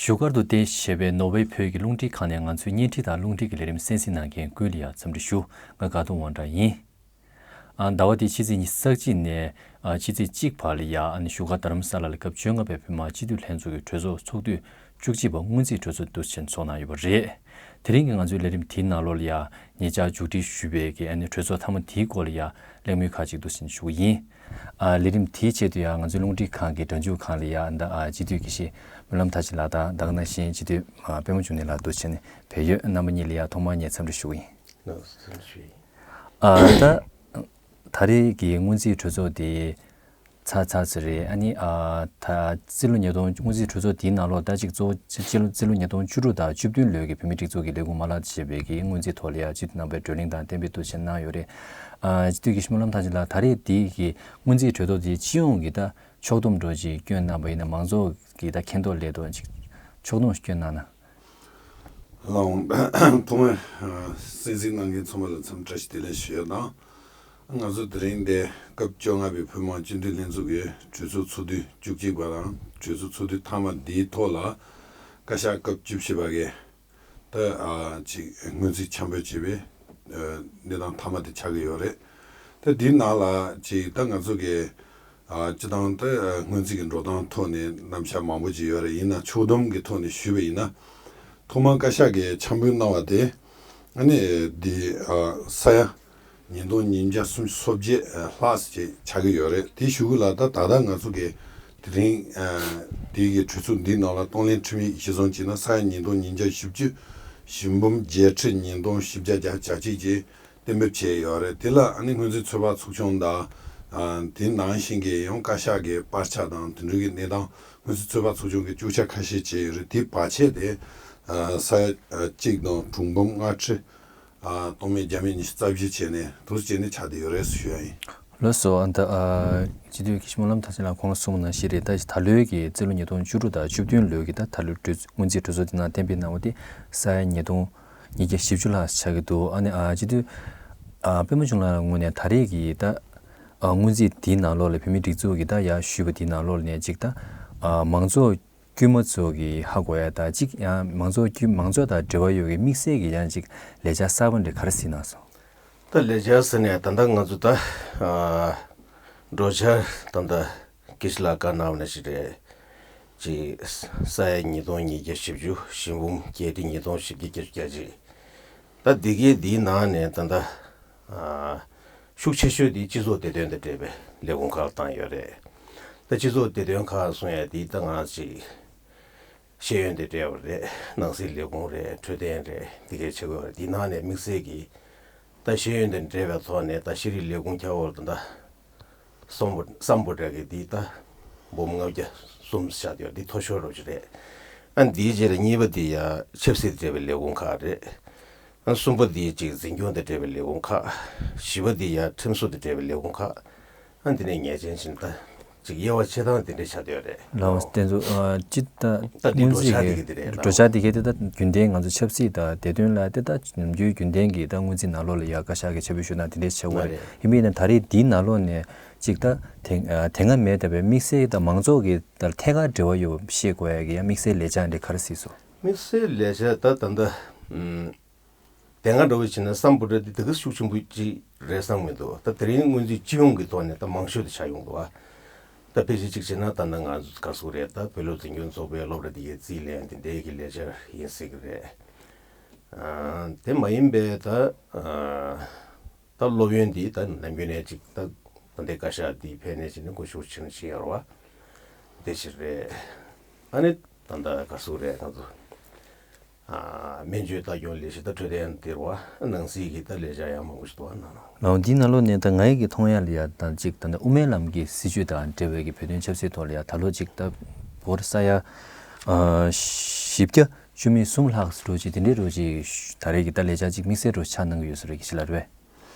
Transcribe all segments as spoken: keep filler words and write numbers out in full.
བཞུགས་སྒར་དུ་གཏན་བཞེས་པའི་ནོར་ཝེ་བོད་ཀྱི་རླུང་འཕྲིན་ཁང་ནས་ང་ཚོའི་བརྙན་འཕྲིན་དང་རླུང་འཕྲིན་གྱི་ལས་རིམ་གསན་གཟིགས་གནང་མཁན་ཀུན་ལ་ཡང་འཚམས་འདྲི་ཞུ། ང་དགའ་གདོང་དབང་གྲགས་ཡིན། ཨ། ཟླ་བ་འདིའི་ཕྱི་ཚེས་ཉི་ཤུ་རྩ་གཅིག་ནས། ཨ། ཕྱི་ཚེས་གཅིག་བར་ལ་ཡ། ཨ་ནི་བཞུགས་སྒར་རྡ་རམ་ས་ལ་ལ་སྐབས་བཅོ་ལྔ་པའི་བོད་དམངས་སྤྱི་འཐུས་ལྷན་ཚོགས་ཀྱི་གྲོས་ཚོགས་ཚོགས་དུས་བཅུ་གཅིག་པ་སྔོན་རྩིས་གྲོས་ཚོགས་འདུ་ཆེན་ཚོགས་གནང་ཡོད་པ་རེད། དེ་རིང་གི་ང་ཚོའི་ལས་རིམ་དེའི་ནང་ལོགས་ལ་ཡ། ཉེ་ཆར་མཇུག་སྒྲིལ་ཞུས་པའི་གི། ཨ་ནི་གྲོས་ཚོགས་མཐའ་མ་དེའི་སྐོར་ལ་ཡ། གླེང་མོལ་ཁག་ཅིག་འདུ་ཆེན་ཞུ་གི་ཡིན། ཨ། ལས་རིམ་དེའི་ཆེད་དུ་ཡང་ང་ཚོའི་རླུང་འཕྲིན་ཁང་གི་སྒྲ་འཇུག་ཁང་ལ་ཡང་ད། ཨ། སྤྱི་འཐུས་དགེ་བཤེས་སྨོན་ལམ་མཐར་ཕྱིན་ལགས་དང་། ད་ག་ནང་བཞིན་སྤྱི་འཐུས། ཨ། པད་མ་འབྱུང་གནས་ལགས་འདུ་བྱས་ནས་ཕེབས་ཡོད། རྣམ་པ་གཉིས་ལ་ཡང་ཐོག་མར་ངས་འཚམས་འདྲི་ཞུ་གི་ཡིན། ལགས་སོ། འཚམས་འདྲི་ཞུ་ཡིན། ཨ། ད་ད་རེས་ཀྱི་སྔོན་རྩིས་གྲོས་ཚོགས་དེ་ཚར་ཚར་ཚར་རེད། ཨ་ནི། ཨ། ད་རྩིས་ལོ་ཉིས་སྟོང་། སྔོན་རྩིས་གྲོས་ཚོགས་དེའི་ནང་ལོགས་ད་ཅིག་གཙོ་བོ་རྩིས་ལོ་རྩིས་ལོ་ཉིས་སྟོང་བཅུ་དྲུག་དང་བཅུ་བདུན་ལོའི་གི་བོད་མིའི་སྒྲིག་འཛུགས་ཀྱི་ལས་ཁུངས་མ་ལག་བྱས་པའི་གི་སྔོན་རྩིས་ཐོག་ལ་ཡང་སྤྱི་འཐུས་རྣམ་པས་བགྲོ་གླེང་དང་གཏན་འབེབས་འདུ་ཆེན་གནང་ཡོད་རེད། ཨ། སྤྱི་འཐུས་དགེ་བཤེས་སྨོན་ལམ་མཐར་ཕྱིན་ལགས། ད་རེས་འདི་གི་སྔོན་རྩིས་གྲོས་ཚོགས་འདི་སྤྱི་ཡོངས་ཀྱི་ད་ཕྱོགས་བསྡོམས་འདྲ་ཅིག་བསྐྱོན་གནང་བ་ཡིན་ན། མང་ཚོགས་ཀྱི་ད་མཁྱེན་རྟོགས་སླད་དུ་ཅིག་ཕྱོགས་བསྡོམས་ཤིག་བསྐྱོན་གནང་ན། ལགས་འོང་། ཐོག་མར། ཨ། གསན་གཟིགས་གནང་མཁན་ཚང་མ་ལ་འཚམས་འདྲི་བཀྲ་ཤིས་བདེ་ལེགས་ཞུ་ཡ་དང་། ང་ཚོ་དེ་རིང་འདི་སྐབས་བཅོ་ལྔ་པའི་བོད་དམངས་སྤྱི་འཐུས་ལྷན་ཚོགས་ཀྱི་གྲོས་ཚོགས་ཚོགས་དུས་བཅུ་གཅིག་པ་དང་། གྲོས་ཚོགས་ཚོགས་དུས་མཐའ་མ་འདིའི་ཐོག་ལ་བཀའ་ཤག་སྐབས་བཅུ་བཞི་པ་གིས་ད། ཨ། ཅིག་སྔོན་རྩིས་འཆར་འབུལ་བྱས་པའི། ཨ། གནས་སྟངས་མཐའ་མ་དེ་ཆགས་ཀྱི་ཡོད་རེད། ད་འདིའི་ནང་ལ་ཅིག་ད་ང་ཚོ་གི། ཨ། སྤྱི་བཏང་ད། ཨ། སྔོན་རྩིས་ཀྱི་འགྲོ་སྟངས་ཐོག་ནས་རྣམ་གཞག་མང་པོ་ཅིག་ཡོད་རེད། ཡིན་ན་ཕྱོགས་བསྡོམས་ཀྱི་ཐོག་ནས་ཞུས་པ་ཡིན་ན། ཐོག་མར་བཀའ་ཤག་གིས་འཆར་འབུལ་གནང་བ་དེ། ཨ་ནི་འདི། ཨ། ས་ཡ་ཉིས་སྟོང་ཉིས་བརྒྱ་སུམ་ཅུ་སོ་བརྒྱད་ལྷག་ཅིག་ཆགས་ཀྱི་ཡོད་རེད། དེ་གཞུག་གུ་ལ་ད་ད་ལྟ་ང་ཚོ་གི་དེ་རིང་། ཨ། དེ་གི་གྲོས་ཚོགས་འདིའི་ནང་ལ་གཏོང་ལེན་ཁྲིམས་ཡིག་གཞིར་བཟུང་བྱས་ན། ས་ཡ་ཉིས་སྟོང་ཉིས་བརྒྱ་བཞི་བཅུ། ཞིང་འབུམ་བརྒྱད་ཁྲི་ཉིས་སྟོང་བཞི་བརྒྱ་གྱ་གཅིག་ཅིག་གཏན་འབེབས་བྱས་ཡོད་རེད། དེ་ལ་ཨ་ནི་སྔོན་རྩིས་ཚོད་དཔག་ཚོགས་ཆུང་དང་། ཨ། དེ་ནང་བཞིན་གྱི་ཡང་བཀའ་ཤག་གི་པར་ཆ་དང་དེ་འདྲ་གི་གནས་སྟངས། སྔོན་རྩིས་ཚོད་དཔག་ཚོགས་ཆུང་གིས་བཅུ་ཆ་ཁ་ཤས་བྱས་ཡོད་རེད། དེ་བར་ཆད་དེ། ཨ། ས་ཡ་གཅིག་དང་དྲུག་འབུམ་ལྔ་ཁྲི། ཨ། སྟོང་མེད་བརྒྱ་མེད་ཉི་ཤུ་རྩ་བཞི་བྱས་ནས་འདུག་སེ་བྱས་ནས་ཆགས་བསྡད་ཡོད་རེད་ཞུ་ཡ་ཡིན། ལགས་སོ། ཨ། ད། ཨ། སྤྱི་འཐུས་དགེ་བཤེས་སྨོན་ལམ་མཐར་ཕྱིན་ལགས་ཁོང་གསུངས་པ་ནང་བཞིན་རེད། ད་ད་ལོའི་གི་རྩིས་ལོ་ཉིས་སྟོང་བཅུ་དྲུག་དང་བཅུ་བདུན་ལོའི་གི་ད་ད་ལོའི་གྲོས། སྔོན་རྩིས་གྲོས་ཚོགས་དེ་ནང་གཏན་འབེབས་གནང་བ་དེ་ས་ཡ་ཉིས་སྟོང་ཉིས་བརྒྱ་བཞི་བཅུ་ལྷག་ཆགས་ཀྱི་འདུག། ཨ་ནི། ཨ། སྤྱི་འཐུས། ཨ། པད་མ་འབྱུང་ལགས་ངོས་ནས་ད་རེས་ཀྱི་ད། ཨ། སྔོན་རྩིས་དེའི་ནང་ལོགས་ལ་བོད་མིའི་སྒྲིག་འཛུགས་ཀྱི་ད་ཡར་ཞུས་པ་དེའི་ནང་ལོགས་ལ་ནས་ཅིག་ད། ཨ། མང་ཚོགས་དཀྱུས་མ་ཚོ་གི་ཧ་གོ་ཡ་ད་ཅིག་ཡང་མང་ཚོགས་དཀྱུས། མང་ཚོགས་དང་འབྲེལ་བ་ཡོད་པའི་དམིགས་བསལ་གྱི་ཡང་ཅིག་ལས་འཆར་གསར་པ་འདྲ་ག་རེ་གཟིགས་གནང་སོང་། ད་ལས་འཆར་ཟེར་ནས་ད་ལྟ་ང་ཚོ་ད། ཨ། འགྲོ་འཆར་ད་ལྟ་དགེ་བཤེས་ལགས་བཀའ་གནང་བ་ནང་བཞིན་རེད། ཅིག་ས་ཡ་ཉིས་སྟོང་ཉིས་བརྒྱ་བཞི་བཅུ། ཞིང་འབུམ་བརྒྱད་ཁྲི་ཉིས་སྟོང་བཞི་བརྒྱ་བརྒྱད་ཅུ་གྱ་གཅིག། ད་འདི་གའི་འདིའི་ནང་ནས་ད་ལྟ། ཨ། ཤུགས་ཆེ་ཤོས་དེ་སྤྱི་ཚོགས་བདེ་དོན་དང་འབྲེལ་བའི་ལས་ཁུངས་ཁག་ལ་བཏང་ཡོད་རེད། ད་སྤྱི་ཚོགས་བདེ་དོན་ཁག་གསུང་ཡ་དེ་ད་ང་ཅིག་ཤེས་ཡོན་དང་འབྲེལ་བ་རེད། ནང་སྲིད་ལས་ཁུངས་རེད། འཕྲོད་བསྟེན་རེད། འདི་གའི་ཆེད་དུ་རེད། དེའི་ནང་ནས་དམིགས་བསལ་གྱི་ད་ཤེས་ཡོན་དང་འབྲེལ་བའི་ཐོག་ནས་ད་ཤེས་རིག་ལས་ཁུངས་ཁྱབ་པར་ད་ལྟ་སམ་བྷོ། སམ་བྷོ་ཊ་གི་འདི་ད་འབུམ་ལྔ་བརྒྱ་གསུམ་ཆགས་ཡོད། འདི་མཐོ་ཤོས་རོབ་ཅིག་རེད། ཨ། འདིའི་རྗེས་ལ་གཉིས་པ་འདི་ཡ་ཆབ་སྲིད་དང་འབྲེལ་བའི་ལས་ཁུངས་ཁག་རེད། ཨ། གསུམ་པ་འདི་ཅིག་འཛིན་སྐྱོང་དང་འབྲེལ་བའི་ལས་ཁུངས་ཁག། བཞི་པ་འདི་ཡ་ཁྲིམས་བཟོ་དང་འབྲེལ་བའི་ལས་ཁུངས་ཁག། ཨ། འདི་ནས་ངེས་ཅན་ཕྱིན་ད་ཅིག་དབྱེ་བ་ཕྱེ་སྟངས་འདི་འདྲ་ཆགས་བསྡད་ཡོད་རེད། ལགས་འོང་། དེ་ཚོ། ཨ། སྤྱི་ད་ད་འདི་སྔོན་འགྲོ་འཛིན་འཆར་གྱི་འདི་གི་ག་རེ་འགྲོ་འཆར་འདི་གའི་དེ་ད་རྒྱུན་ལྡན་ང་ཚོ་ཆབ་སྲིད་དང་བདེ་དོན་ལ་དེ་ད་ནམ་རྒྱུན་རྒྱུན་ལྡན་གྱི་ད་སྔོན་རྩིས་ནང་ལོགས་ལ་ཡ་བཀའ་ཤག་གིས་འཆར་འབུལ་ཞུ་སྟངས་དེ་འདྲ་བྱེད་ཀྱི་ཡོད་རེད། ཡིན་པ་ཡིན་ན་ད་རེས་འདིའི་ནང་ལོགས་ནས་ཅིག་ད་དེ། ཨ། དེ་སྔ་མེད་བསྡད་པའི་དམིགས་བསལ་ད་མང་ཚོགས་ཀྱི་ད་ཐད་ཀར་འབྲེལ་བ་ཡོད་པ་ཤེས་དགོས་ཡ་གི་ཡ་དམིགས་བསལ་ལས་འཆར་འདི་ག་རེ་གཟིགས་སོང་། དམིགས་བསལ་ལས་འཆར་ད་ད་ལྟ། ཨུམ། དེ་སྔ་འདྲ་བོ་བྱས་ན་སམ་བྷོ་ཊ་འདི་དེ་ག་ཤུགས་ཆེན་པོ་ཅིག་རེད་བསམ་མི་འདུག། ད་དེ་རིང་སྔོན་རྩིས་སྤྱི་ཡོངས་ཀྱི་ཐོག་ནས་ད་མང་ཤོས་དེ་ཆགས་ཡོང་འདུག་ཨ། ད་ཕལ་ཆེར་གཅིག་བྱས་ན་ད་ནང་ང་ཚོ་ག་རེ་ཟེར་དགོས་རེད། ད་བོད་སློབ་འཛིན་སྐྱོང་ཚོགས་པའི་སློབ་གྲྭ་འདི་གའི་རྩིས་ལེན་འདི་འདྲའི་གི་ལས་འཆར་ཡིན་སྲིད་ཀྱི་རེད། ཨ། དེ་མ་ཡིན་པའི་ད། ཨ། ད་སློབ་ཡོན་འདི་ད་ནམ་རྒྱུན་ནས་ཅིག་ད་ད་ལྟའི་བཀའ་ཤག་འདི་ཕེབས་ནས་བྱས་ནས་སྒོ་ཕྱུགས་ཕྱིན་ཕྱིན་ཡོད་རེད་བ། དེ་ཞིག་རེད། ཨ་ནི་ད་ལྟ་ག་རེ་ཟེར་དགོས་རེད། ང་ཚོ། ཨ། སྨན་བཅོས་ལྟ་སྐྱོང་ལས་གཞི་ད་འཕྲོད་བསྟེན་དེ་རེད་བ། ནང་སྲིད་ཀྱི་ད་ལས་འཆར་ཡང་མང་པོ་ཞིག་འདུག་བ། ནང་ལོགས། ལགས་འོང་། འདིའི་ནང་ལོགས་ནས་ད་ང་ཡི་གི་མཐོང་ཡ་ལ་ཡ་ད་ཅིག་ད་ནི་དབུ་མའི་ལམ་གྱི་སྲིད་བྱུས་དང་འབྲེལ་བའི་གི་བོད་དོན་ཆབ་སྲིད་ཐོག་ལ་ཡ་ད་ལོ་ཅིག་ད་སྒོར་ས་ཡ། ཨ། བཞི་བརྒྱ་བཅུ་མེད་གསུམ་ལྷག་རོ་ཅིག་དེ་འདྲའི་རོ་ཅིག་ད་རེས་ཀྱི་ད་ལས་འཆར་ཅིག་དམིགས་བསལ་རོ་ཆགས་གནང་གི་ཡོད་ས་རེད། དགེ་བཤེས་ལགས་རེད་པས།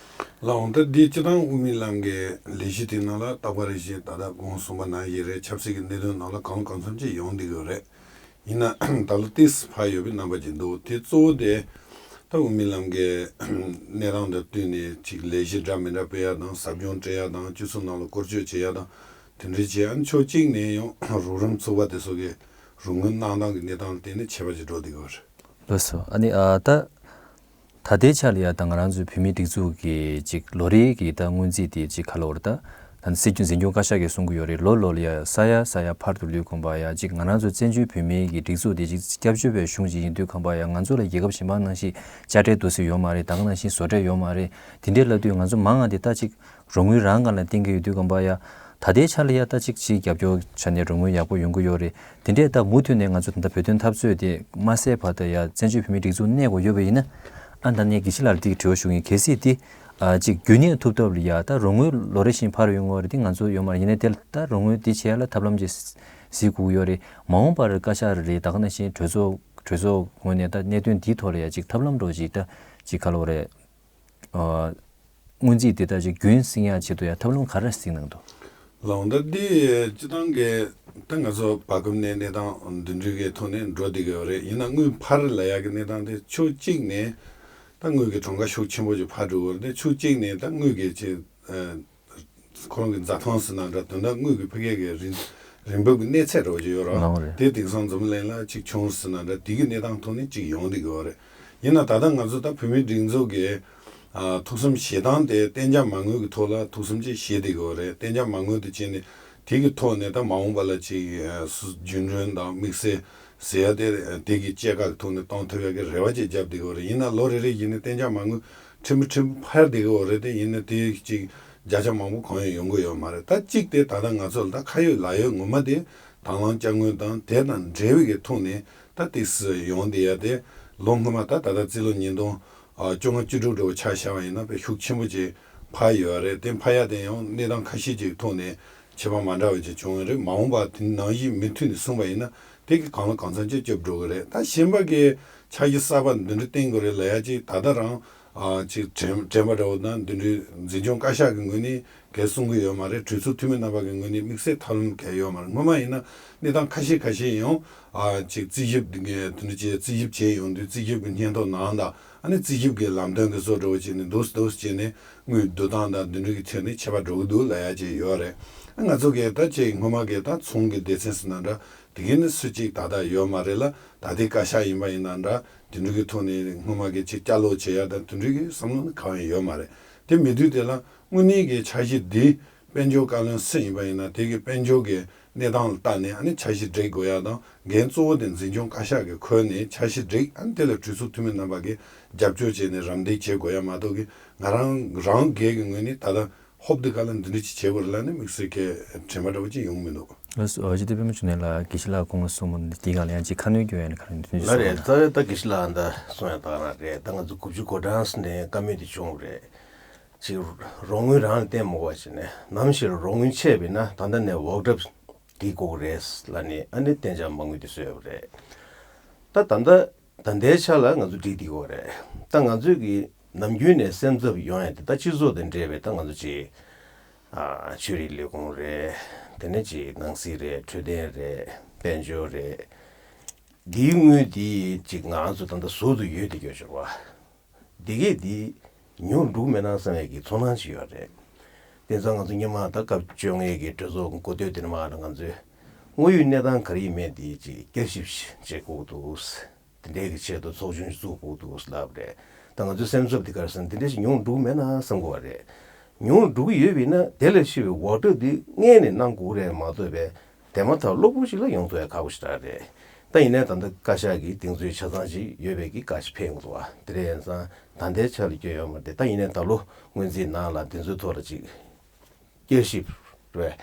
ལགས་འོང་། ད་འདི་སྤྱི་བཏང་དབུ་མའི་ལམ་གྱི་ལས་གཞི་དེ་ནང་ལ་རྟག་པར་རེ་བཞིན་ད་ལྟ་གོང་གསུངས་པ་ནང་བཞིན་རེད། ཆབ་སྲིད་ཀྱི་གནད་དོན་ནང་ལ་གང་ལ་གང་འཚམ་ཅིག་ཡོང་བསྡད་ཀྱི་ཡོད་རེད། ཡིན་ན་ད་ལོ་ཏོག་ཙམ་འཕར་ཡོད་པའི་རྣམ་པ་ཅིག་འདུག། དེ་གཙོ་བོ་དེ་ད་དབུ་མའི་ལམ་གྱི་གནས་སྟངས་དང་བསྟུན་ནས་ཅིག་ལས་གཞི་འདྲ་མི་འདྲ་སྤེལ་ཡ་དང་། ཟབ་སྦྱོང་སྤྲད་ཡ་དང་། སྤྱི་ཚོགས་ནང་ལ་སྐོར་སྐྱོད་བྱེད་ཡ་དང་། དེ་འདྲའི་བྱེད་ཡ། ཕྱོགས་གཅིག་ནས་ཡང་རོགས་རམ་ཚོགས་པ་དེ་ཚོ་གི་ རོགས་དངུལ་གནང་སྟངས་ཀྱི་གནས་སྟངས་ལ་བརྟེན་ནས་ཁྱད་པར་ཅིག་འགྲོ་བསྡད་ཀྱི་ཡོད་རེད། ལགས་སོ། ཨ་ནི་ཨ་ད་ད་ལྟའི་ཆ་ལ་ཡ་ད་ང་རང་ཚོའི་བོད་མིའི་སྒྲིག་འཛུགས་ཀྱི་ཅིག་ལོ་རེའི་གི་ད་སྔོན་རྩིས་དེ་ཅིག་ག་ལབ་དགོས་རེད། ད་ད་སྲིད་སྐྱོང་འཛིན་སྐྱོང་བཀའ་ཤག་གིས་གསུང་གི་ཡོད་རེད། ལོ་ལོ་ལ་ཡ་ས་ཡ་ས་ཡ་འཕར་དུ་ལུས་གོང་པ་ཡ་ཅིག་ང་རང་ཚོ་བཙན་བྱོལ་བོད་མིའི་གི་སྒྲིག་འཛུགས་དེ་ཅིག་སྐྱབས་བཅོལ་བའི་གཞུང་ཅིག་ཡིན་དུས་གོང་པ་ཡ་ང་ཚོ་ལ་རྒྱལ་ཁབ་གཞན་པ་ནང་བཞིན་དཔྱ་ཁྲལ་འདུག་སེ་ཡོད་མ་རེད། ད་ག་ནང་བཞིན་བཟོ་གྲྭ་ཡོད་མ་རེད། དེ་འདྲས་ལབ་དུས་ང་ཚོ་མང་ང་དེ་ད་ཅིག་རོགས་དངུལ་རང་སྒང་ལ་བརྟེན་གྱི་ཡོད་དུས་གོང་པ་ཡ། ད་ལྟའི་ཆ་ལ་ཡ་ད་ཅིག་ཅིག་རྒྱབ་སྐྱོར་བྱས་ནས་རོགས་དངུལ་ཡག་པོ་ཡོང་གི་ཡོད་རེད། དེ་འདྲས་ད་མུ་མཐུད་ནས་ང་ཚོ་ད་ལྟ་བོད་དོན་འཐབ་རྩོད་དེ་མ་སད་བར་དུ་ཡ་བཙན་བྱོལ་བོད་མིའི་སྒྲིག་འཛུགས་གནས་དགོས་ཡོད་པ་ཡིན་ན། ཨ་ད་ནས་དགེ་བཤེས་ལགས་ལ་དེ་གི་དྲི་བ་ཞུ་གི་ཡིན། གལ་སྲིད་དེ་ཨ་ཅིག་རྒྱུན་གནས་ཐུབ་ཐབས་ལ་ཡ་ད་རོགས་དངུལ་ལོ་རེ་བཞིན་འཕར་ཡོང་གི་ཡོད་རེད། དེ་ང་ཚོ་ཡོད་མ་རེད། ཡིན་ནའི་དེ་ལ་ད་རོགས་དངུལ་དེ་བྱེད་ཡ་ལ་ཐབས་ལམ་ཅིག་གཟིགས་དགོས་ཀྱི་ཡོད་རེད། མ་འོངས་པར་བཀའ་ཤག་རེད། ད་ག་ནང་བཞིན་གྲོས་ཚོགས་གྲོས་ཚོགས་ངོས་ནས་ད་གནད་དོན་འདིའི་ཐོག་ལ་ཡ་ཅིག་ཐབས་ལམ་འདྲ་བོ་ཅིག་ད་ཅིག་ག་ལབ་དགོས་རེད། ཨ། སྔོན་རྩིས་དེ་དག་ཅིག་རྒྱུན་བསྲིང་ཡག་ཆེད་དུ་ཡང་ཐབས་ལམ་ག་རེ་བསྲིང་གནང་འདུག་ལགས་འོང་། ད་འདི་སྤྱི་བཏང་གི་ད་ང་ཚོ་བར་སྐབས་ནས་གནས་སྟངས་འདི་འདྲའི་གི་ཐོག་ནས་འགྲོ་བསྡད་ཀྱི་ཡོད་རེད། ཡིན་ན་དངུལ་འཕར་ལབ་ཡག་གི་གནས་སྟངས་དེ་ཕྱོགས་གཅིག་ནས་ད་དངུལ་གྱི་གྲངས་ཀ་ཤུགས་ཆེན་པོ་ཅིག་འཕར་འགྲོ་གི་ཡོད་རེད། དེ་ཕྱོགས་གཅིག་ནས་ད་དངུལ་གྱི་ཆེད་ཁོ་རང་གི་འཛའ་ཐང་ཟེར་ན་འདྲ། དོན་དག་དངུལ་གྱི་ཕ་གི་གི་རིན་རིན་འབབ་ཀྱི་གནས་ཚད་འདྲ་བོ་ཅིག་ཡོད་རེད། ལགས་རེད། དེ་དེང་སང་འཛམ་གླིང་ལ་ཅིག་ཆུང་ཟེར་ན་འདྲ། དེ་གི་གནས་སྟངས་ཐོག་ནས་ཅིག་ཡོང་བསྡད་ཀྱི་ཡོད་རེད། ཡིན་ན་ད་ལྟ་ང་ཚོ་ད་བོད་མིའི་སྒྲིག་འཛུགས་ཀྱི་ཨ་ཐུགས་བསམ་བཞེས་སྟངས་དེ་གཏན་འཇགས་མ་དངུལ་གྱི་ཐོག་ལ་ཐུགས་བསམ་ཅིག་བཞེས་བསྡད་ཀྱི་ཡོད་རེད། གཏན་འཇགས་མ་དངུལ་དེ་བྱས་ནས་དེ་གི་ཐོག་ནས་ད་མ་འོངས་པ་ལ་ཅིག་ཨ་སུ་རྒྱུན་གྲོན་དང་དམིགས་བསལ་ཟེར་ཡ་དེ་དེ་གི་སྐྱེད་ཀ་གི་ཐོག་ནས་གཏོང་ཐུབ་ཡ་གི་རེ་བ་ཅིག་བརྒྱབ་བསྡད་ཀྱི་ཡོད་རེད། ཡིན་ན་ལོ་རེ་རེ་བཞིན་ནས་གཏན་འཇགས་མ་དངུལ་ཕྲན་བུ་ཕྲན་བུ་འཕར་བསྡད་ཀྱི་ཡོད་རེད། དེ་ཡིན་ན་དེ་ཅིག་བརྒྱ་ཆ་མང་པོ་གང་ཡང་ཡོང་གི་ཡོད་མ་རེད། ད་གཅིག་དེ་ད་ལྟ་ང་ཚོ་ལ་ད་ཁ་ཡོད་ལག་ཡོད་ངོ་མ་དེ་དང་བླངས་དཔྱ་དངུལ་དང་དེ་དང་འབྲེལ་བའི་གི་ཐོག་ནས་ད་ཏོག་ཙམ་ཡོང་བསྡད་ཡ་དེ་ལོ་སྔོན་མ་ད་ད་ལྟ་རྩིས་ལོ་ཉིས་སྟོང་ཨ་བཅོ་ལྔ་བཅུ་དྲུག་འདྲ་བོ་ཆ་བཞག་པ་ཡིན་ན་དཔེ་ཤུགས་ཆེན་པོ་ཅིག་འཕར་ཡོད་རེད། དེ་འཕར་ཡ་དེ་ཡང་གནས་སྟངས་ཁ་ཤས་ཅིག་ཐོག་ནས་ཁྱད་པར་མ་འདྲ་བ་ཅིག་བྱུང་ཡོད་རེད། མ་འོངས་པ་དེ་ནང་བཞིན་མུ་མཐུད་ནས་སོང་བ་ཡིན་ན་དེ་གི་གང་ལ་གང་འཚམ་ཅིག་སྐྱོབ་འགྲོ་གི་རེད། ད་གཞན་པ་གི་འཆར་གཞི་གསར་པ་འདི་འདྲ་བཏིང་དགོས་རེད་ལབ་ཡ་ཅིག་ད་ལྟ་རང་ཨ་ཅིག་དྲན་དྲན་པ་འདྲ་བོ་དང་འདི་འདྲའི་འཛིན་སྐྱོང་བཀའ་ཤག་གི་ངོས་ནས་གས་གསུང་གི་ཡོད་མ་རེད། གྲོས་ཚོགས་འཐུས་མི་རྣམ་པ་གི་ངོས་ནས་དམིགས་བསལ་ཐབས་ལམ་གས་ཡོད་མ་རེད། སྔོན་མ་ཡིན་ན་གནས་སྟངས་ཁ་ཤས་ཁ་ཤས་ཡང་ཨ་ཅིག་རྩིས་ཞིབ་འདི་འདྲ་ཅིག་རྩིས་ཞིབ་བྱས་ཡོང་དུས་རྩིས་ཞིབ་ཀྱི་སྙན་ཐོ་ནང་དང་ཨ་ནི་རྩིས་ཞིབ་ཀྱི་ལམ་སྟོན་གྱི་བཟོ་འདྲ་བོ་བྱས་ནས་འདུག་འདུག་བྱས་ནས་དངུལ་བསྡུ་སྟངས་དང་འདི་འདྲ་གི་ཐད་ནས་ཁྱད་པར་འགྲོ་གི་འདུག་ལབ་ཡ་ཅིག་ཡོད་རེད། ཨ་ང་ཚོ་གས་ད་ཅིག་སྔོན་མ་གས་ད་ཚོང་གི་སྡེ་ཚན་ཟེར་ན་འདྲ་དེ་གས་ནི་སུ་གཅིག་ད་ལྟ་ཡོད་མ་རེད་ལ། ད་ལྟའི་བཀའ་ཤག་ཡིན་པ་ཡིན་ན་འདྲ་དེ་འདྲ་གི་ཐོག་ནས་སྔོན་མ་གི་ཅིག་བསྐྱར་ལོག་བྱེད་ཡ་དང་དེ་འདྲ་གི་བསམ་བློ་ནི་གང་ཡང་ཡོད་མ་རེད། དེ་མེད་དུས་དེ་ལ་དངོས་གནས་ཀྱི་འཆར་གཞི་འདི་དཔལ་འབྱོར་བཀའ་བློན་སུ་ཡིན་པ་ཡིན་ན་དེ་གི་དཔལ་འབྱོར་གྱི་གནས་སྟངས་ལ་བལྟས་ནས་ཨ་ནི་འཆར་གཞི་སྒྲིག་དགོས་ཡ་དང་། འགན་གཙོ་བོ་དེ་འཛིན་སྐྱོང་བཀའ་ཤག་གིས་འཁུར་ནས་འཆར་གཞི་སྒྲིག་ཨ་ནི་དེ་ལ་གྲོས་ཚོགས་འཐུས་མི་རྣམ་པ་གིས་རྒྱབ་སྐྱོར་བྱས་ནས་རམ་འདེགས་བྱེད་དགོས་ཡ་མ་གཏོགས་ཀྱི་ང་རང་རང་སྒེར་གྱི་ངོས་ནས་ད་ལྟ་ཧོབ་ཏེ་ག་ལ་འདི་འདྲ་ཅིག་བྱེད་དགོས་རེད་ལབ་ནས་དམིགས་བསལ་གྱི་དྲན་པ་འདྲ་བོ་ཅིག་ཡོང་གི་མི་འདུག་ལགས་སོ། ཨ་ཅེ་དེ་པད་མ་ཆུ་ནན་ལགས་དགེ་བཤེས་ལགས་གོང་ལ་གསུངས་པ་འདི་ག་ལ་ཡང་ཅིག་ཁ་སྣོན་སྐྱོན་ཡ་ནི་ག་རེ་འདི་ཚོ་ལ་རེད། རྩ་བའི་ད་དགེ་བཤེས་ལགས་ད་གསུངས་ཡ་ད་ག་རང་རེད། ད་ང་ཚོ་དགུ་བཅུ་གོ་གྲངས་ནས་བཀའ་མོལ་འདི་བྱུང་བ་རེད། ཅིག་རོགས་དངུལ་རང་ལ་བརྟེན་མ་དགོས་པ་བྱས་ནས་ནམ་ཞིག་ལ་རོགས་དངུལ་ཆད་པ་ཡིན་ན་ད་ལྟ་ནས་འོག་གྲབས་འགྲིག་དགོས་རེད་ལབ་ནས་ཨ་ནི་གཏན་འཇགས་མ་དངུལ་འདི་བཟོས་པ་རེད། ད་ད་ལྟ་ད་ལྟའི་ཆ་ལ་ང་ཚོ་འགྲིག་བསྡད་ཡོད་རེད། ད་ང་ཚོས་ཀྱི་ནམ་རྒྱུན་ནས་སེམས་འཚབ་ཡོང་ཡ་དེ་ད་སྤྱི་ཚོགས་དང་འབྲེལ་བའི་ད་ང་ཚོ་ཅིག་ཨ་ཆོས་རིག་ལས་ཁུངས་རེད། དེ་ནས་ཅིག་ནང་སྲིད་རེད། འཕྲོད་བསྟེན་རེད། དཔལ་འབྱོར་རེད། འདིའི་དངུལ་འདི་ཅིག་ང་ཚོ་ད་ལྟ་ཟུར་དུ་ཡོད་བསྡད་ཡོད་ཤོར་བ། འདི་གས་འདི་ཉུང་འགྲོ་གི་མེད་ན་བསམ་ཡས་ཀྱི་ཚོར་སྣང་ཞིག་ཡོད་རེད། དེང་སང་ང་ཚོ་སྔོན་མ་ད་སྐབས་བཅོ་ལྔའི་གི་གྲོས་ཚོགས་འགོ་སྟོད་དེ་ནས་མར་ང་ཚོས་དངོས་ཡོད་གནས་སྟངས་ག་རེ་ཡིན་མིན་འདི་ཅིག་བསྐྱར་ཞིབ་བྱེད་དགོས་འདུག་དེ་འདྲའི་གི་ཆེད་དུ་ཚོགས་ཆུང་ཞིག་བཙུགས་དགོས་འདུག་ལབ་རེད། ད་ང་ཚོའི་སེམས་འཚབ་འདི་ག་རེ་ཟེར་ན་འདི་འདྲ་ཞིག་ཉུང་འགྲོ་གི་མེད་ན་བསམ་གྱི་ཡོད་རེད། ཉུང་འགྲོ་གི་ཡོད་པ་ཡིན་ན་དེ་ལས་ཆེ་བའི་འོག་གྲབས་འདི་སྔོན་ནས་གནང་དགོས་རེད་མ་གཏོགས་པའི་དེ་མ་ཐག་གློ་བུར་ཞིག་ལ་ཡོང་ཐུབ་ཡ་ཁག་པོ་ཞིག་རང་རེད། ད་ཡིན་ནའི་ད་ལྟ་བཀའ་ཤག་གིས་གདེང་ཚོད་ཆ་ཚང་ཞིག་ཡོད་པའི་གི་བཀའ་ཞིག་ཕེབས་ཡོང་འདུག་བ། དེ་འདྲ་ཡིན་ཙང་ད་ལྟའི་ཆ་ལ་སྐྱོན་ཡོད་མ་རེད། ད་ཡིན་ནའི་ད་ལོ་སྔོན་རྩིས་ནང་ལ་དེ་ཚོའི་ཐོག་ལ་ཅིག་བསྐྱར་ཞིབ་རེད།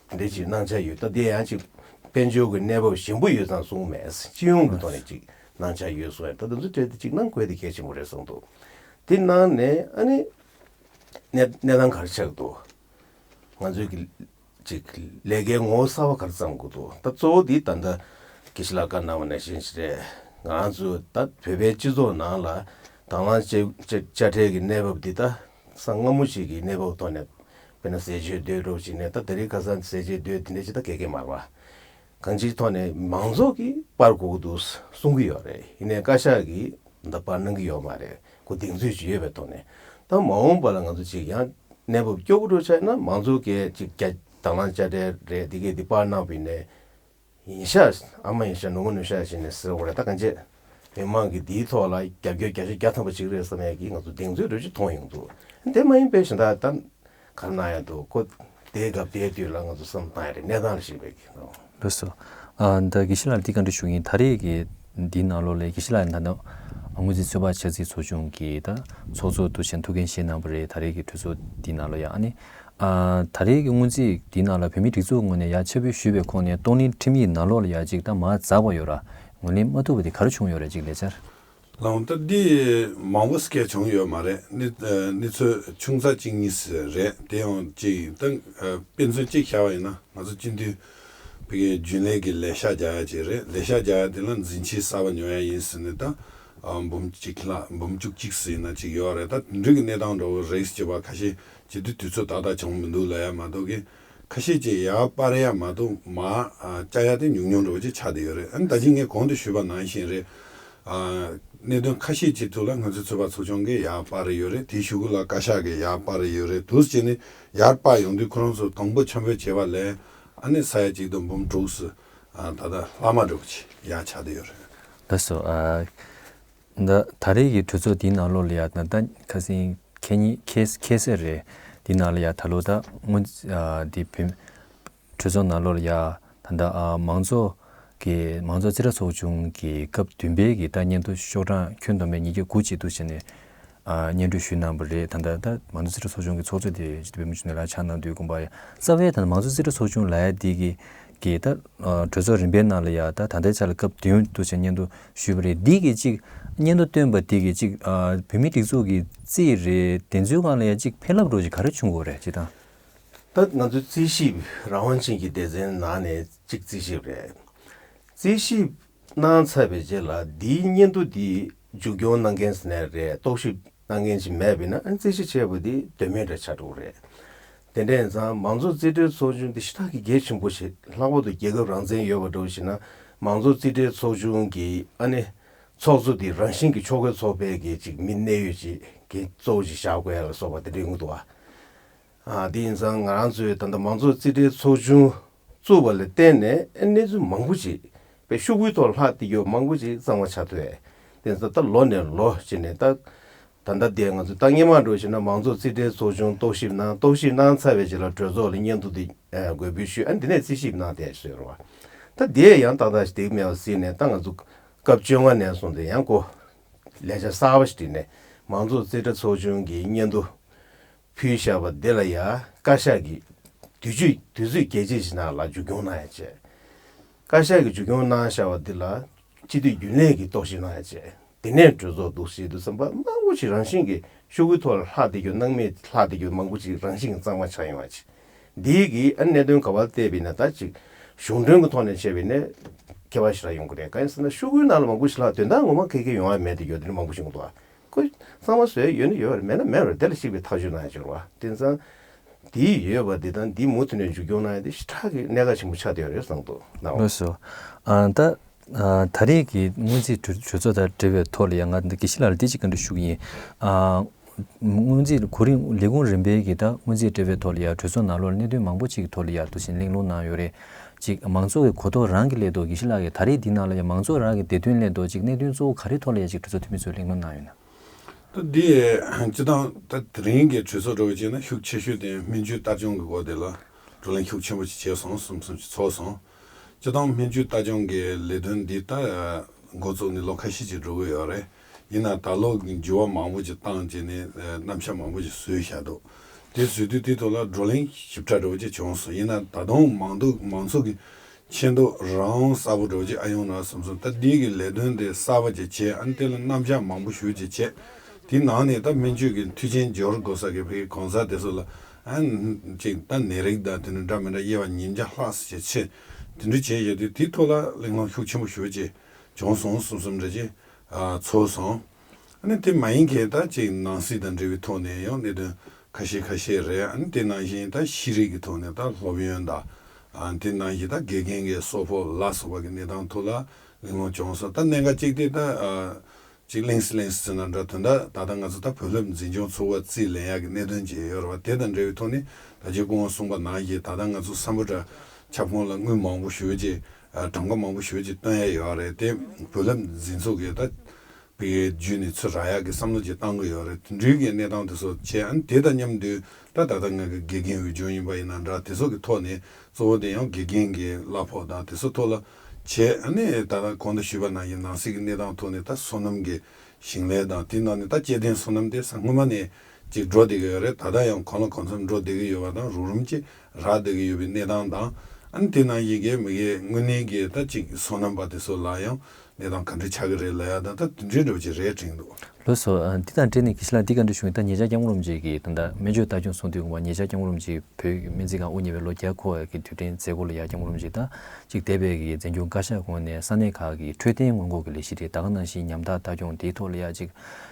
དེ་འདྲ་ཅིག་གནང་འཆར་ཡོད། ད་དེ་ཡང་ཅིག་དཔལ་འབྱོར་གྱི་གནས་བབ་ཞན་པོ་ཡོད་ཙང་གསུངས་མེད། སྤྱི་ཡོངས་ཀྱི་ཐོག་ནས་ཅིག་གནང་འཆར་ཡོད་གསུངས་ཡོད། ད་དེ་ཚོ་གྲས་དེ་ཅིག་གནང་དགོས་དེ་གལ་ཆེན་པོ་རེད་བསམ་འདུག་དེ་གནང་ནས་ཨ་ནི་གནས་གནས་སྟངས་ག་རེ་ཆགས་འདུག་ང་ཚོའི་གི་ཅིག་ལས་ཀའི་ངོ་བོ་གསར་པ་ག་རེ་བརྩམ་དགོས་འདུག་ད་གཙོ་བོ་འདི་ད་ལྟ་དགེ་བཤེས་ལགས་བཀའ་གནང་བ་ནང་བཞིན་ཞིག་རེད། ང་རང་ཚོ་ད་བོད་པའི་སྤྱི་ཚོགས་ནང་ལ་དང་བླངས་དཔྱ་དཔྱ་དཔྱ་ཁྲལ་གྱི་གནས་བབ་འདི་ད་སང་སྔ་མོ་ཞིག་གི་གནས་བབ་ཐོག་ནས་དཔེར་ན་ཟས་བཅད་སྡོད་འགྲོ་བྱས་ནས་ད་དེ་རིང་ཁ་སང་ཟས་བཅད་སྡོད་དེ་འདྲ་ཅིག་ད་ག་གེ་མ་རེད་བ། གང་ཅིའི་ཐོག་ནས་མང་ཚོགས་ཀྱིས་སྤར་དགོས་ཀྱི་འདུག་གསུང་གི་ཡོད་རེད། ཡིན་ནའི་བཀའ་ཤག་གིས་ད་སྤར་གནང་གི་ཡོད་མ་རེད། ཁོ་གདེང་ཚོད་ཅིག་ཡོད་པའི་ཐོག་ནས། ད་མ་འོངས་པ་ལ་ང་ཚོ་ཅིག་ཡང་གནས་བབ་སྐྱོ་པོ་འགྲོ་ཆགས་ན་མང་ཚོགས་ཀྱིས་ཅིག་བརྒྱ་དང་བླངས་དཔྱ་ཁྲལ་རེད་འདི་གས་འདི་སྤར་གནང་བ་ཡིན་ནའི་ ཡིན་ཤག་ཨ་མ་ཡིན་ཤག་ནུ་མོ་ནུ་ཤག་བྱས་ནས་ཟེར་བ་རེད། ད་གང་བྱས་མི་མང་གིས་འདིའི་ཐོག་ལ་རྒྱབ་སྐྱོར་བརྒྱ་ཆ་བརྒྱ་ཐམ་པ་བྱེད་ཀྱི་རེད་བསམ་ཡས་ཀྱི་ང་ཚོ་གདེང་ཚོད་འདྲ་ཅིག་མཐོང་ཡོང་འདུག་དེ་མ་ཡིན་པའི་གཞན་དག་ད་ག་རེ་གནང་ཡ་འདུག་ཁོ་དེའི་སྐབས་དེའི་དུས་ལ་ང་ཚོ་བསམ་བཏང་ཡ་རེད། གནས་སྟངས་ལ་གཞིགས་པའི་གི་ལགས་སོ། ཨ་ད་དགེ་བཤེས་ལགས་འདི་ག་འདྲ་ཞུ་གི་ཡིན། ད་རེས་ཀྱི་འདིའི་ནང་ལོགས་ལ་དགེ་བཤེས་ལགས་ད་ནང་སྔོན་རྩིས་ཚོད་དཔག་ཆ་རྩིས་ཚོགས་ཆུང་གི་ད་ཚོགས་གཙོ་དུ་བྱས་ཐུགས་འགན་བཞེས་གནང་བ་རེད། ད་རེས་ཀྱི་གྲོས་ཚོགས་འདིའི་ནང་ལ་ཡ་ཨ་ནི། ཨ་ད་རེས་ཀྱི་སྔོན་རྩིས་འདིའི་ནང་ལ་བོད་མིའི་སྒྲིག་འཛུགས་ངོས་ནས་ཡ་ཕྱག་ཕུལ་ཞུས་པའི་ཁོངས་ནས་གཏོང་ལེན་ཁྲིམས་ཡིག་ནང་ལོགས་ལ་ཡ་གཅིག་ད་མར་འཛེགས་པ་ཡོད་ར། ངོས་ལེན་མ་ཐུབ་པ་དེ་ག་རེ་བྱུང་ཡོད་རེད། གཅིག་ལས་འཆར། ལགས་འོང་། ད་འདི་མང་པོ་སྐད་བྱུང་ཡོད་མ་རེད། གནས་ཨ་གནས་ཚུལ་ཆུང་ཙག་གཅིག་གཉིས་རེད། དེ་ཡང་གཅིག་ད་ཨ་དཔེ་མཚོན་གཅིག་བཞག་པ་ཡིན་ན་ང་ཚོ་སྤྱི་འཐུས་ཕ་གིའི་རྒྱུན་ལས་ཀྱི་ལས་ཤག་རྒྱག་ཡ་གཅིག་རེད། ལས་ཤག་རྒྱག་ཡ་དེ་ལ་འཛིན་ཆས་གསར་པ་ཉོ་ཡ་ཡིན་ཟེར་ནས་ད་ཨ་འབུམ་གཅིག་ལྷག་འབུམ་བཅུ་གཅིག་ཟེར་ན་གཅིག་ཡོད་རེད། ད་དེ་འདྲ་གི་གནས་སྟངས་འདྲ་བོ་རེད་ཟེར་བ་ཁ་ཤས་བྱེད་དུས་དུས་ཚོད་ཏག་ཏག་བྱུང་མི་འདུག་ལབ་ཡ་མ་གཏོགས་གི་ཁ་ཤས་ཀྱིས་ཡར་སྤར་ཡ་མ་གཏོགས་མར་ཨ་བཅག་ཡ་དེ་ཉུང་ཉུང་འདྲ་བོ་ཅིག་ཆགས་བསྡད་ཡོད་རེད། ཨ་ནི་ད་གིན་ངས་གོང་དུ་ཞུས་པ་ནང་བཞིན་རེད། ཨ་གནད་དོན་ཁ་ཤས་ཀྱི་ཐོག་ལ་ང་ཚོའི་ཚོད་དཔག་ཚོགས་ཆུང་གིས་ཡར་སྤར་ཡོད་རེད། དེའི་གཞུག་གུ་ལ་བཀའ་ཤག་གིས་ཡར་སྤར་ཡོད་རེད། འདུག་བྱས་ནས་ཡར་སྤར་ཡོང་དུས་ཁོ་རང་ཚོ་དང་པོ་འཆམ་པོ་བྱས་པ་ལས་ཨ་ནི་ས་ཡ་གཅིག་དང་འབུམ་དྲུག་ཙམ་ཨ་ད་ལྟ་ལྷག་མ་འདྲ་བོ་ཅིག་ཡར་ཆགས་བསྡད་ཡོད་རེད། ལགས་སོ། ཨ་ད་ད་རེས་ཀྱི་གྲོས་ཚོགས་འདིའི་ནང་ལོགས་ལ་ཡ་ད་ད་ཁ་སང་ཁེ་ཉིན་ཁེ་ཁེ་སེ་རེད། འདི་ནང་ལ་ཡ་ད་ལོ་ད་སྔོན་ཨ་འདི་བོད་གྲོས་ཚོགས་ནང་ལོགས་ལ་ཡ་ད་ད་ཨ་མང་གཙོ་གི་མང་གཙོ་རྩིས་ཁྲ་ཚོགས་ཆུང་གི་སྐབས་བདུན་པའི་གི་ད་སྙན་ཐོ་ཤོག་གྲངས་ཁྱོན་བསྡོམས་པས་ཉིས་བརྒྱ་དགུ་ཅིག་འདུག་བྱས་ནས་ཨ་སྙན་སྒྲོན་ཞུས་གནང་བ་རེད། ད་ད་ད་མང་གཙོ་རྩིས་ཁྲ་ཚོགས་ཆུང་གི་ཚོགས་གཙོ་དེ་སྤྱི་འཐུས་བདེ་སྐྱིད་ཕུན་ཚོགས་ལགས་ཆགས་གནང་དུས་དགོངས་པ་ཡ་རྩ་བའི་ད་མང་གཙོ་རྩིས་ཁྲ་ཚོགས་ཆུང་ལབ་ཡ་འདི་གི་གི་ད་ཨ་གྲོས་ཚོགས་རིམ་པའི་ནང་ལ་ཡ་ད་ད་ལྟའི་ཆ་ལ་སྐབས་བདུན་འདུག་བྱས་སྙན་ཐོ་ཞུས་པ་རེད། འདི་གི་གཅིག་སྙན་ཐོ་བཏོན་པ་འདི་གི་གཅིག་ཨ་བོད་མིའི་སྒྲིག་འཛུགས་ཀྱི་རྩིས་རེད། དེ་ཚོའི་སྒང་ལ་ཡ་གཅིག་ཕན་རླབས་འདྲ་བོ་ཅིག་ག་རེ་བྱུང་ཡོད་རེད། སྤྱིར་བཏང་། ད་ང་ཚོའི་རྩིས་ཞིབ་རང་དབང་ཅན་གྱི་སྡེ་ཚན་ནང་ནས་གཅིག་རྩིས་ཞིབ་རེད། རྩིས་ཞིབ་གནང་ཚར་བའི་རྗེས་ལ་འདིའི་སྙན་ཐོ་འདི་མཇུག་སྐྱོང་གནང་མཁན་ཟེར་ནའི་རེད། རྟོག་ཞིབ་གནང་མཁན་ཅིག་མེད་པ་ཡིན་ན་ཨ་ནི་རྩིས་ཞིབ་བྱས་པ་འདི་དོན་མེད་འདྲ་ཆགས་འགྲོ་གི་རེད། དེ་འདྲ་ཡིན་ཙང་མང་གཙོ་རྩིས་ཁྲའི་ཚོགས་ཆུང་འདི་ཞེ་དྲག་གི་གལ་ཆེན་པོ་ཞིག་ལྷག་པར་དུ་རྒྱལ་ཁབ་རང་བཙན་ཡོད་པ་འདྲ་བོ་ཞིག་ན་མང་གཙོ་རྩིས་ཁྲའི་ཚོགས་ཆུང་གི་ཨ་ནི་ཚོགས་གཙོ་འདི་རང་བཞིན་གྱི་ཕྱོགས་འགལ་ཚོགས་པའི་གི་ཅིག་མི་གནད་ཡོད་ཅིག་གི་གཙོ་བོ་ཅིག་བཞག་དགོས་ཡ་ལ་སོགས་པ་དེ་འདྲ་ཡོང་གི་འདུག་བ། ཨ་དེ་ཡིན་ཙང་ང་རང་ཚོས་ད་ལྟ་མང་གཙོ་རྩིས་ཁྲའི་ཚོགས་ཆུང་བཙུགས་པ་ལ་བརྟེན་ནས་ཨ་གནས་ཚུལ་མང་པོ་ཅིག་དཔེ་ཤོག་བུའི་ཐོག་ལྷག་བསྡད་ཡོད་མང་པོ་ཅིག་གཙང་མ་ཆགས་ཐུབ་ཡས། དེ་ཡིན་ཙང་ད་ལོ་ནས་ལོ་བྱས་ནས་ད་ད་ལྟ་དེ་ང་ཚོས་ད་སྔོན་མ་འདྲ་བྱས་ན་མང་གཙོ་རྩིས་ཁྲའི་ཚོགས་ཆུང་རྟོག་ཞིབ་གནང་། རྟོག་ཞིབ་གནང་ཚར་བའི་རྗེས་ལ་གྲོས་ཚོགས་ལ་སྙན་ཐོ་དེ་འགོད་འབུལ་ཞུས། ཨ་འདི་ནས་རྩིས་ཞིབ་གནང་བསྡད་ཟེར་བ། ད་དེ་ཡང་ཏག་ཏག་ཞིག་འགྲིག་མེད་པ་གཟིགས་ནས་ད་ང་ཚོ་སྐབས་བཅོ་ལྔ་ནས་བཟུང་སྟེ་ཡང་ཁོ་ལས་འཆར་གསར་པ་ཞིག་བྲིས་ནས་མང་གཙོ་རྩིས་ཁྲ་ཚོགས་ཆུང་གི་སྙན་ཐོ་ཕུལ་བཞག་པ་འདི་ལ་ཡང་བཀའ་ཤག་གིས་དུས་ཚོད་དུས་ཚོད་རྒྱས་བཅད་ཅིག་ནང་ལ་མཇུག་སྐྱོང་གནང་ཡ་བྱས། བཀའ་ཤག་གིས་མཇུག་སྐྱོང་གནང་བཞག་པ་འདི་ལ་སྤྱི་འཐུས་རྒྱུན་ལས་ཀྱིས་རྟོག་ཞིབ་གནང་ཡ་བྱས། དེ་ནས་གྲོས་ཚོགས་འདུག་སེ་འདུག་བསམ་པ་མང་པོ་ཞིག་རང་བཞིན་གྱིས་ཤོག་གུའི་ཐོག་ལ་ལྷག་བསྡད་རྒྱུ་སྣང་མེད་ལྷག་བསྡད་རྒྱུ་མང་པོ་ཞིག་རང་བཞིན་གྱིས་གཙང་མ་ཆགས་ཡོང་བ་ཅིག་འདིའི་གི་ཨ་གནད་དོན་ག་པར་བལྟས་པ་ཡིན་ན་ད་ཅིག་གཞུང་གྲོན་གྱི་ཐོག་ནས་བྱས་པ་ཡིན་ན་ཁྱད་པར་ཞེ་དྲག་ཡོང་གི་རེད། གང་ཡིན་ཟེར་ན་ཤོག་གུའི་ནང་ལ་མང་པོ་ཞིག་ལྷག་དོན་དག་ངོ་མ་ག་གེ་ཡོང་ཡ་མེད་དེ་ཡོད་དེ་འདྲ་མང་པོ་ཞིག་འདུག་བ། ཁོ་གཙང་མ་བཟོ་ཡ་ཡོད་ན་ཡོད་རེད། མེད་ན་མེད་རེད། དེ་ལ་གཞིགས་པའི་ཐག་གཅོད་གནང་ཡ་ཅིག་རེད་བ། དེ་ཙང་འདི་ཡོད་པ་འདི་དང་འདི་མུ་མཐུད་ནས་མཇུག་སྐྱོང་གནང་ཡ་དེ་ཞེ་དྲག་གི་གནད་འགག་ཆེན་པོ་ཆགས་བསྡད་ཡོད་རེད་བསམ་འདུག་ན། ལགས་སོ། ཨ་ད་ཨ་ད་རེས་ཀྱི་སྔོན་རྩིས་གྲོས་གྲོས་ཚོགས་དང་འབྲེལ་བའི་ཐོག་ལ་ཡང་ང་འདི་དགེ་བཤེས་ལགས་ལ་འདི་གཅིག་བཀའ་འདྲི་ཞུ་གི་ཡིན། ཨ་སྔོན་རྩིས་གོ་རིམ་ལས་ཁུངས་རིམ་པའི་གི་ད་སྔོན་རྩིས་འབྲེལ་བའི་ཐོག་ལ་ཡང་གྲོས་ཚོགས་ནང་ལོགས་གནད་དོན་མང་པོ་ཅིག་གི་ཐོག་ལ་ཡང་འདུག་བཞིན་གླེང་སློང་གནང་ཡོད་རེད། ཅིག་མང་ཚོགས་ཀྱི་གོ་རྟོགས་རང་གི་སླད་དུ་དགེ་བཤེས་ལགས་ཀྱིས་ད་རེས་འདི་ནང་ལ་ཡང་མང་ཚོགས་རང་གི་བདེ་དོན་སླད་དུ་ཅིག་གནད་དོན་གཙོ་བོ་ག་རེའི་ཐོག་ལ་ཡང་ཅིག་གྲོས་ཚོགས་འཐུས་མི་ཚོས་གླེང་སློང་གནང་ཡོད་ན། ད་འདི་སྤྱི་བཏང་ད་དེ་རིང་གི་གྲོས་ཚོགས་འདྲ་བོ་བྱས་ན་ཤུགས་ཆེ་ཤོས་དེ་སྨན་བཅོས་ལྟ་སྐྱོང་གི་སྐོར་དེ་ལ་བགྲོ་གླེང་ཤུགས་ཆེན་པོ་ཞིག་བྱས་སོང་། གསུམ་གསུམ་ཞིག་ཚོགས་སོང་། སྤྱི་བཏང་སྨན་བཅོས་ལྟ་སྐྱོང་གི་ལས་དོན་འདི་ད་འགོ་བཙུགས་ནས་ལོ་ཁ་ཤས་ཅིག་འགྲོ་གི་ཡོད་རེད། ཡིན་ན་ད་ལོ་འགྱུར་བ་མང་པོ་ཅིག་བཏང་བྱས་ནས་རྣམ་གཞག་མང་པོ་ཅིག་བཟོས་བཞག་འདུག་དེ་བཟོས་དུས་དེ་ཐོག་ལ་བགྲོ་གླེང་ཞིབ་ཕྲ་འདྲ་བོ་ཅིག་བྱུང་སོང་། ཡིན་ན་ད་དུང་མང་འདུག་མང་ཚོགས་ཀྱི་ཆེ་མཐོང་རང་དབང་གསལ་པོ་འདྲ་བོ་ཅིག་ཨ་ཡོང་ན་བསམ་སོང་། ད་འདི་གི་ལས་དོན་དེ་གསར་པ་ཅིག་བྱས། ཨ་ནི་དེ་ལ་རྣམ་གཞག་མང་པོ་ཞེ་ཅིག་བྱས། དེའི་ནང་ནས་ད་སྨན་བཅོས་ཀྱི་མཐུན་རྐྱེན་སྦྱོར་དགོས་ས་གི་ཕ་གི་གང་ཟག་དེ་ཚོ་ལ་ཨ་ནི་ཅིག་ད་ནད་རིགས་དང་དེ་འདྲ་འདྲ་མི་འདྲ་དབྱེ་བ་ཉིས་བརྒྱ་ལྷག་ཙམ་ཅིག་ཕྱེ། དེ་འདྲ་བྱས་ཡོད་དུས་དེའི་ཐོག་ལ་གླེང་སློང་ཤུགས་ཆེན་པོ་ཞེ་ཅིག་བྱུང་སོང་གསུམ་གསུམ་འདྲ་ཅིག་ཨ་ཚོགས་སོང་། ཨ་ནི་དེ་མ་ཡིན་མཁན་ད་ཅིག་ནང་སྲིད་དང་འབྲེལ་བའི་ཐོག་ནས་ཡང་གནད་དོན་ཁ་ཤས་ཁ་ཤས་རེད། ཨ་ནི་དེ་ནང་བཞིན་ད་ཤེས་རིག་གི་ཐོག་ནས་ད་སློབ་ཡོན་དང་། ཨ་དེ་ནང་བཞིན་ད་དགེ་རྒན་གྱི་གསོལ་ཕོགས་ལ་སོགས་པ་གི་གནས་སྟངས་ཐོག་ལ་གླེང་སློང་བྱུང་སོང་། ད་གནད་འགག་གཅིག་དེ་ད་ཨ་ཅིག་གླེང་སི་གླེང་སི་ཟེར་ན་འདྲ། དོན་དག་ད་ལྟ་ང་ཚོ་ད་བོད་སློབ་འཛིན་སྐྱོང་ཚོགས་པ་རྩིས་ལེན་ཡག་གི་གནད་དོན་ཅིག་ཡོད་རེད་བ། དེ་དང་འབྲེལ་བའི་ཐོག་ནས་ད་ཅི་སྐུ་ངོ་གསུངས་པ་ནང་བཞིན་ད་ལྟ་ང་ཚོ་སམ་བྷོ་ཊ་ཁྱབ་ཁོངས་ལ་དངུལ་མང་པོ་ཞེ་ཅིག་ གྲངས་ཀ་མང་པོ་ཞེ་པོ་ཅིག་བཏོན་ཡ་ཡོད་རེད། དེ་བུ་སློབ་འཛིན་ཚོགས་ཀྱིས་ད་པའི་བརྒྱུད་ནས་ཚུར་རག་ཡག་གི་བསམ་བློ་ཅིག་བཏང་གི་ཡོད་རེད། དེ་འདྲའི་གི་གནས་སྟངས་དེ་ཚོ་བྱས། ཨ་ནི་དེ་དང་མཉམ་དུ་ད་ད་ལྟ་ང་གི་དགེ་རྒན་འོས་སྦྱོང་ཡིན་པ་ཡིན་ན་འདྲ། དེ་ཚོ་གི་ཐོག་ནས་གཙོ་བོ་དེ་ཡང་དགེ་རྒན་གྱི་གླ་ཕོགས་དང་དེ་ཚོ་ཐོག་ལ་བྱས། ཨ་ནི་ད་ལྟ་གོང་དུ་ཞུས་པ་ནང་བཞིན་ནང་སྲིད་ཀྱི་གནས་སྟངས་ཐོག་ནས་ད་སོ་ནམ་གྱི་ཞིང་ལས་དང་། དེ་ནང་ནས་ད་སྐྱེ་ལྡན་སོ་ནམ་དེ་ས་སྔོན་མ་ནས་ཅིག་འགྲོ་བསྡད་ཀྱི་ཡོད་རེད། ད་ལྟ་ཡང་གང་ལ་གང་འཚམ་འགྲོ་བསྡད་ཀྱི་ཡོད་པ་དང་། རོགས་རམ་ཅིག་རག་བསྡད་ཀྱི་ཡོད་པའི་གནས་སྟངས་དང་། ཨ་ནི་དེ་ནང་བཞིན་གྱི་མི་གི་དངོས་གནས་ཀྱི་ད་ཅིག་སོ་ནམ་པ་དེ་ཚོ་ལ་ཡང་གནས་སྟངས་ག་འདྲ་ཆགས་ཀྱི་རེད་ལབ་ཡ་ད་ད་དེ་འདྲའི་འདྲ་བོ་ཅིག་རེད་དྲན་འདུག་ལགས་སོ། ཨ། འདི་དང་འབྲེལ་ནས་དགེ་བཤེས་ལགས་འདི་བཀའ་འདྲི་ཞུ་ཡིན། ད་ཉེ་ཆར་སྐྱབས་མགོན་རིན་པོ་ཆེ་གིས་ད་ལྟ་སྨན་བཅོས་ལྟ་སྐྱོང་གསུང་དུས་སྒང་ལ། ཉེ་ཆར་སྐྱབས་མགོན་རིན་པོ་ཆེ་བོད་ཀྱི་སྨན་རྩིས་ཁང་དབུ་བརྙེས་པའི་ལོ་བརྒྱ་འཁོར་བའི་དུས་དྲན་མཛད་སྒོ་ལ་ཡ་སྐྱབས་མགོན་རིན་པོ་ཆེ་ད་ཅིག་འདས་པའི་གི་འཛིན་སྐྱོང་བཀའ་ཤག་ངོས་ནས་ས་གནས་ཁག་གི་འཕྲོད་བསྟེན་སྔོན་འགོག་གི་ལས་གཞི་རེད། ད་ག་ནང་བཞིན་ཉམ་ཐག་ལྟ་སྐྱོང་དེའི་ཐོག་ལ་ཡ་ཅིག་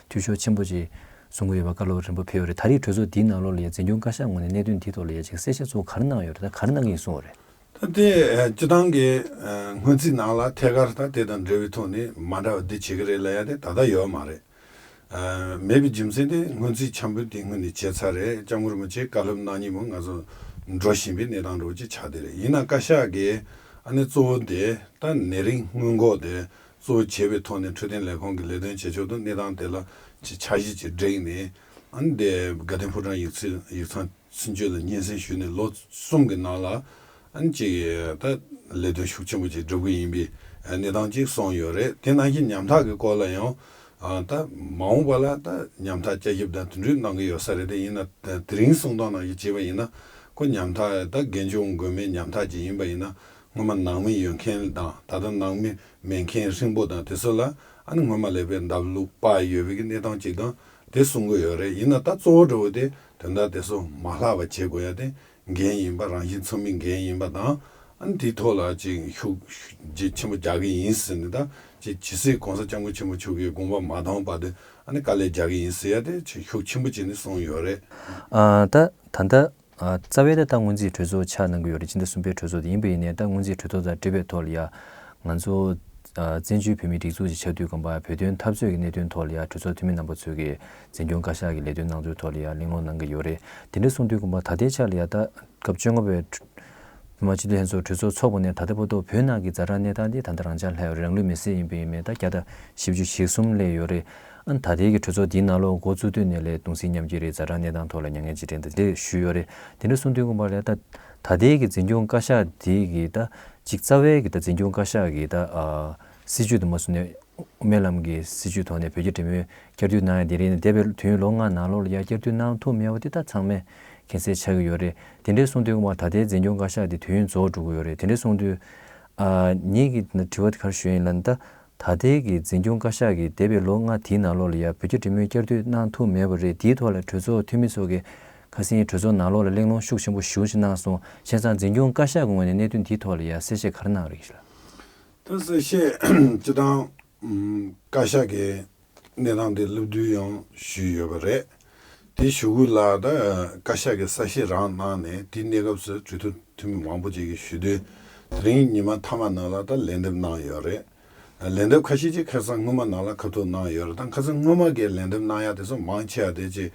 འཐུས་ཤོར་ཆེན་པོ་ཅིག་གསུང་གི་ཡོད་པ་བཀའ་སློབ་རིམ་པ་ཕེབས་ཡོད་རེད། ད་རེས་གྲོས་ཚོགས་འདིའི་ནང་ལོགས་ལ་ཡ་འཛིན་སྐྱོང་བཀའ་ཤག་ངོས་ནས་གནད་དོན་འདིའི་ཐོག་ལ་ཡ་ཅིག་གསལ་བཤད་ཚོ་ག་རེ་གནང་ཡོད་རེད། ད་ག་རེ་གནང་གི་ཡིན་གསུངས་པ་རེད། ད་དེ་སྤྱི་བཏང་གི་སྔོན་རྩིས་ནང་ལ་ཐད་ཀར་ད་དེ་དང་འབྲེལ་བའི་ཐོག་ནས་མ་འདྲ་བ་འདི་བྱེད་ཀྱི་རེད་ལབ་ཡ་དེ་ད་ལྟ་ཡོད་མ་རེད། མེད་པའི་རྒྱུ་མཚན་དེ་སྔོན་རྩིས་འཆར་འབུལ་དེ་སྔོན་ནས་བྱས་ཚར་རེད། སྐྱབས་མགོན་རིན་པོ་ཆེ་བཀའ་སློབ་གནང་ཉིན་མོ་ང་ཚོ་འགྲོ་བཞིན་པའི་གནས་སྟངས་འདྲ་བོ་ཅིག་ཆགས་བསྡད་རེད། ཡིན་ན་བཀའ་ཤག་གིས་ཨ་ནི་གཙོ་བོ་དེ་ད་ནད་རིགས་སྔོན་འགོག་དེ་གཙོ་བོ་བྱས་པའི་ཐོག་ནས་འཕྲོད་བསྟེན་ལས་ཁུངས་ཀྱི་ལས་དོན་བྱེད་ཕྱོགས་དང་གནས་སྟངས་དེ་ལ་ཅིག་འཆར་གཞི་ཅིག་བསྒྲིགས་ནས། ཨ་ནི་དེ་དགའ་ལྡན་ཕོ་བྲང་ཡིག་ཚང་ཡིག་ཚང་ཚུན་ཆད་ལ་སྙན་སེང་ཞུས་ནས་ལོ་གསུམ་གྱི་ནང་ལ་ཨ་ནི་ཅིག་ད་ལས་དོན་ཤུགས་ཆེན་པོ་ཅིག་སྒྲུབ་ཀྱི་ཡིན་པའི་གནས་སྟངས་ཅིག་གསུངས་ཡོད་རེད། དེ་ནང་བཞིན་ཉམ་ཐག་གི་སྐོར་ལ་ཡང་ད་མ་འོངས་པ་ལ་ད་ཉམ་ཐག་བསྐྱར་ཞིབ་དང་དེ་འདྲའི་གནང་གི་ཡོད་ས་རེད། དེ་ཡིན་ན་དེ་རིང་གསུང་སྟངས་ནང་བཞིན་བྱས་པ་ཡིན་ན། ཁོ་ཉམ་ཐག་ད་རྒན་གཞོན་དགོས་མེད་ཉམ་ཐག་ཅིག་ཡིན་པ་ཡིན་ན། སྔོན་མ་ནང་མི་ཡོད་མཁན་དང་ད་ལྟ་ནང་མི་མེད་མཁན་ཧྲིལ་པོ་དང་དེ་ཚོ་ལ་ཨ་ནི་སྔོན་མ་ལས་པའི་འདབ་ལོགས་སྤར་ཡོད་པའི་གི་གནས་སྟངས་ཅིག་དང་དེ་གསུང་གི་ཡོད་རེད། ཡིན་ན་ད་གཙོ་བོ་འདྲ་བོ་དེ་དོན་དག་དེ་ཚོ་མ་ལྷག་པ་བྱེད་དགོས་ཡ་དེ་འགན་ཡིན་པ། རང་བཞིན་ཚུགས་མིན་འགན་ཡིན་པ་དང་། ཨ་ནི་དེའི་ཐོག་ལ་ཅིག་ཤུགས་ཇེ་ཆེན་པོ་རྒྱག་གི་ཡིན་ཟེར་ནས། ད་ཅིག་ཇི་སྲིད་གོང་ས་སྐྱབས་མགོན་ཆེན་པོ་མཆོག་གི་དགོངས་པ་མ་འདང་བར་དུ་ཨ་ནི་དཀའ་ལས་རྒྱག་གི་ཡིན་ཟེར་ཡ་དེ་ཅིག་ཤུགས་ཆེན་པོ་བྱས་ནས་གསུངས་ཡོད་རེད། ཨ། ད་ད་ལྟ། ཨ། རྩ་བའི་ད་ལྟ་སྔོན་རྩིས་གྲོས་ཚོགས་ཆགས་གནང་གི་ཡོད་རེད། ཕྱི་ཟླ་གསུམ་པའི་གྲོས་ཚོགས་དེ་ཡིན་པ་ཡིན་ནའི་ད་སྔོན་རྩིས་གྲོས་ཚོགས་དང་འབྲེལ་བའི་ཐོག་ལ་ཡ་ང་ཚོ། ཨ། བཙན་བྱོལ་བོད་མིའི་སྒྲིག་འཛུགས་ཀྱི་ཆགས་དུས་སྒང་པ་བོད་དོན་འཐབ་རྩོད་ཀྱི་གནད་དོན་ཐོག་ལ་ཡ་གྲོས་ཚོགས་འཐུས་མི་རྣམ་པ་ཚོས་ཀྱི་འཛིན་སྐྱོང་བཀའ་ཤག་གི་ལས་དོན་གནང་ཚུལ་ཐོག་ལ་ཡ་གླེང་སློང་གནང་གི་ཡོད་རེད། དེ་འདྲ་གསུང་དུས་སྒང་པ་ད་ལྟའི་ཆ་ལ་ཡ་ད་སྐབས་བཅོ་ལྔ་པའི་བོད་མི་མང་སྤྱི་འཐུས་ལྷན་ཚོགས་གྲོས་ཚོགས་ཚོགས་པ་ནས་ད་ལྟ་བར་དུ་བོད་ནང་གི་ཛ་དྲག་གནས་སྟངས་འདི་ད་ལྟ་རང་འཇགས་ལྷག་ཡོད་རེད། རང་ལུས་མེར་སྲེག་ཡིན་པ་ཡིན་མིན་ད་བརྒྱ་དང་བཞི་བཅུ་ཞེ་གསུམ་སླེབས་ཡོད་རེད། ཨ་ནི་ད་ལྟའི་གི་གྲོས་ཚོགས་འདིའི་ནང་ལོགས་འགོ་བཙུགས་དུས་ནས་ལས་གདུང་སེམས་མཉམ་སྐྱེད་རེད། ཛ་དྲག་གནས་སྟངས་ཐོག་ལ་མྱ་ངན་ལྕི་དྲན་དང་དེ་ཞུས་ཡོད་རེད། དེ་འདྲ་གསུང་དུས་སྒང་པ་ལ་ད་ད་ལྟའི་གི་འཛིན་སྐྱོང་བཀའ་ཤག་འདི་གི་ད་ཅིག་རྩ་བའི་གི་ད་འཛིན་སྐྱོང་བཀའ་ཤག་གི་ད་ཨ་སྲིད་བྱུས་དུ་མ་སོང་ནས་དབུ་མའི་ལམ་གྱི་སྲིད་བྱུས་ཐོག་ནས་བོད་རྒྱ་འབྲེལ་མོལ་བསྐྱར་ཟློས་གནང་ཡ་དེ་རེད། འདས་པའི་དུས་ཡུན་ལོ་ལྔ་ནང་ལོགས་ལ་ཡ་བསྐྱར་ཟློས་གནང་ཐུབ་མེད་པ་དེ་ད་ཚང་མས་མཁྱེན་གསལ་ཆགས་ཀྱི་ཡོད་རེད། དེ་འདྲ་གསུང་དུས་སྒང་པ་ད་ལྟའི་འཛིན་སྐྱོང་བཀའ་ཤག་འདི་དུས་ཡུན་རྫོགས་འགྲོ་གི་ཡོད་རེད། དེ་འདྲ་གསུང་དུས་ཨ་ངེད་ཀྱི་དྲི་བ་དེ་ག་རེ་ཞུ་ཡིན་ལབ་ན། ད་ད་ལྟའི་གི་འཛིན་སྐྱོང་བཀའ་ཤག་གིས་འདས་པའི་ལོ་ལྔ་དེའི་ནང་ལོགས་ལ་ཡ་བོད་རྒྱ་འབྲེལ་མོལ་བསྐྱར་ཟློས་གནང་ཐུབ་མེད་པ་རེད། དེའི་ཐོག་ལ་གྲོས་ཚོགས་འཐུས་མི་ཚོ་གིས་ཁ་སང་གྲོས་ཚོགས་ནང་ལོགས་ལ་གླེང་སློང་ཤུགས་ཆེན་པོ་ཞེ་པོ་ཅིག་གནང་སོང་། བྱས་ཙང་འཛིན་སྐྱོང་བཀའ་ཤག་གི་ངོས་ནས་གནད་དོན་དེའི་ཐོག་ལ་ཡ་གསལ་བཤད་ག་རེ་གནང་རེད་ཞུ་ལ། ད་གསལ་བཤད་སྤྱི་བཏང་བཀའ་ཤག་གི་གནས་སྟངས་དེ་སློབ་བསྡུར་ཡང་ཞུས་ཡོད་པ་རེད། དེ་ཞུ་གུ་ལ་ད་བཀའ་ཤག་གི་གསལ་བཤད་རང་གནང་ནས་དེའི་གནས་སྐབས་སུ་གྲོས་ཚོགས་འཐུས་མི་མང་པོ་ཅིག་གིས་ཞུ་དུས། དེ་རིང་ཉི་མ་མཐའ་མ་ནང་ལ་ད་ལན་འདེབས་གནང་ཡོད་རེད། ལན་འདེབས་ཁ་ཤས་ཅིག་ཁ་སང་སྔོན་མ་ནང་ལ་ཁ་ཐུག་གནང་ཡོད་རེད། ད་ཁ་སང་སྔོན་མ་གི་ལན་འདེབས་གནང་ཡ་དེ་ཚོ་མང་ཆེ་བ་དེ་ཅིག་